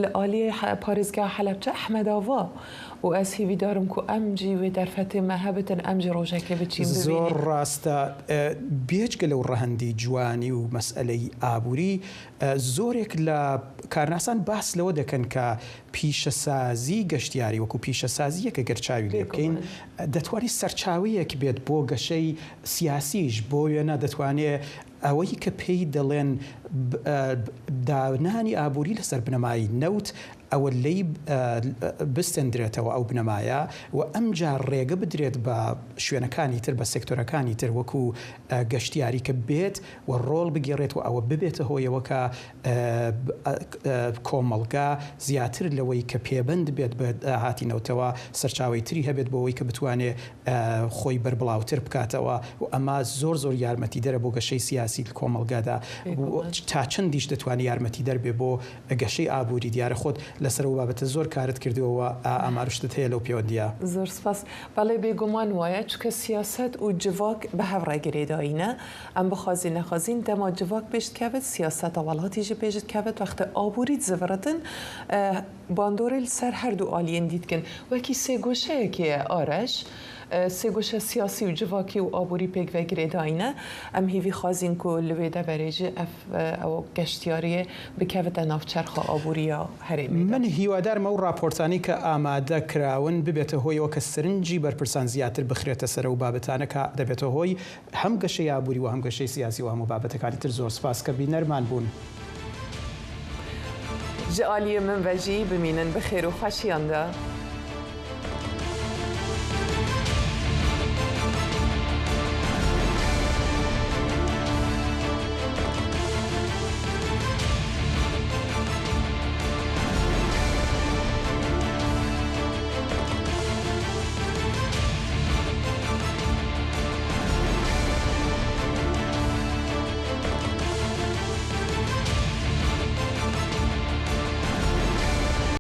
li aliyê parêzgeha Helebçe Ehmedava û ez hêvîdar im ku em jî wê derfetê me hebitin em jî rojekê biçîn bibînîn. Zor rast e. Bêjge lew rehendî ciwanî û meseleyî aborî زۆرێک لە کارناسان باس لەوە دەکەن کە پیشەسازی گەشتیاری وەکو پیشەسازییەک گەر چاوی لێ بکەین دەتوانێت سەرچاوەیەک بێت بۆ گەشەی سیاسیش، بۆ وێنە دەتوانێت ئەوەی کە پێی دەڵێن دانانی ئابووری لەسەر بنەمای نەوت ئەوە لێی بستێندرێتەوە ئەو بنەمایە و ئەمجا ڕێگە بدرێت بە شوێنەکانی تر بە سێکتۆرەکانی تر وەکو گەشتیاری کە بێت و ڕۆڵ بگێڕێت و ئەوە ببێتە هۆیەوە کە کۆمەڵگا زیاتر لەوەی کە پێبەند بێت بە داهاتی نەوتەوە سەرچاوەی تری هەبێت بۆ ئەوەی کە بتوانێ خۆی بەربڵاوتر بکاتەوە و ئەمە زۆر زۆر یارمەتیدەرە بۆ گەشەی سیاسی لە کۆمەڵگادا تا چەندیش دەتوانێ یارمەتیدەر بێ بۆ گەشەی ئابووری دیارە خۆت لەسەر ئەو بابەتە زۆر کارت کردووە و ئامار و شتت هەیە لەو پێوەندییە. زۆر سپاس. بەڵێ بێگومان وایە چونکە سیاسەت و جڤاک بە هەڤ ڕێ گرێدایینە. ئەم بخوازین نەخوازین دەما جڤاک پێش دکەڤت سیاسەتا وەڵاتی ژی پێش دکەڤت وەختە ئابووری دزڤڕتن باندۆرێ li ser her du aliyên dî dikin. Wekî sêgoşeyekê ye Areş. سێگۆشە سیاسی و جڤاکی و ئابووری پێکڤە گرێداینە. ئەم هیڤی خوازین کو li wê deverê jî ev ew geştyariyê bikevite nav çerxa ئابووری ya herêmê de. من هیوادارم ئەو ڕاپۆرتانەی کە ئامادە کراون ببێتە هۆی ئەوە کە سەرنجی بەرپرسان زیاتر بخرێتە سەر ئەو بابەتانە کە دەبێتە هۆی هەم گەشەی ئابووری و هەم گەشەی سیاسی و هەموو بابەتەکانی تر. زۆر سپاس کە بینەرمان بوون. Ji aliyê min ve jî bimînin bi xêr û xweşiyan de.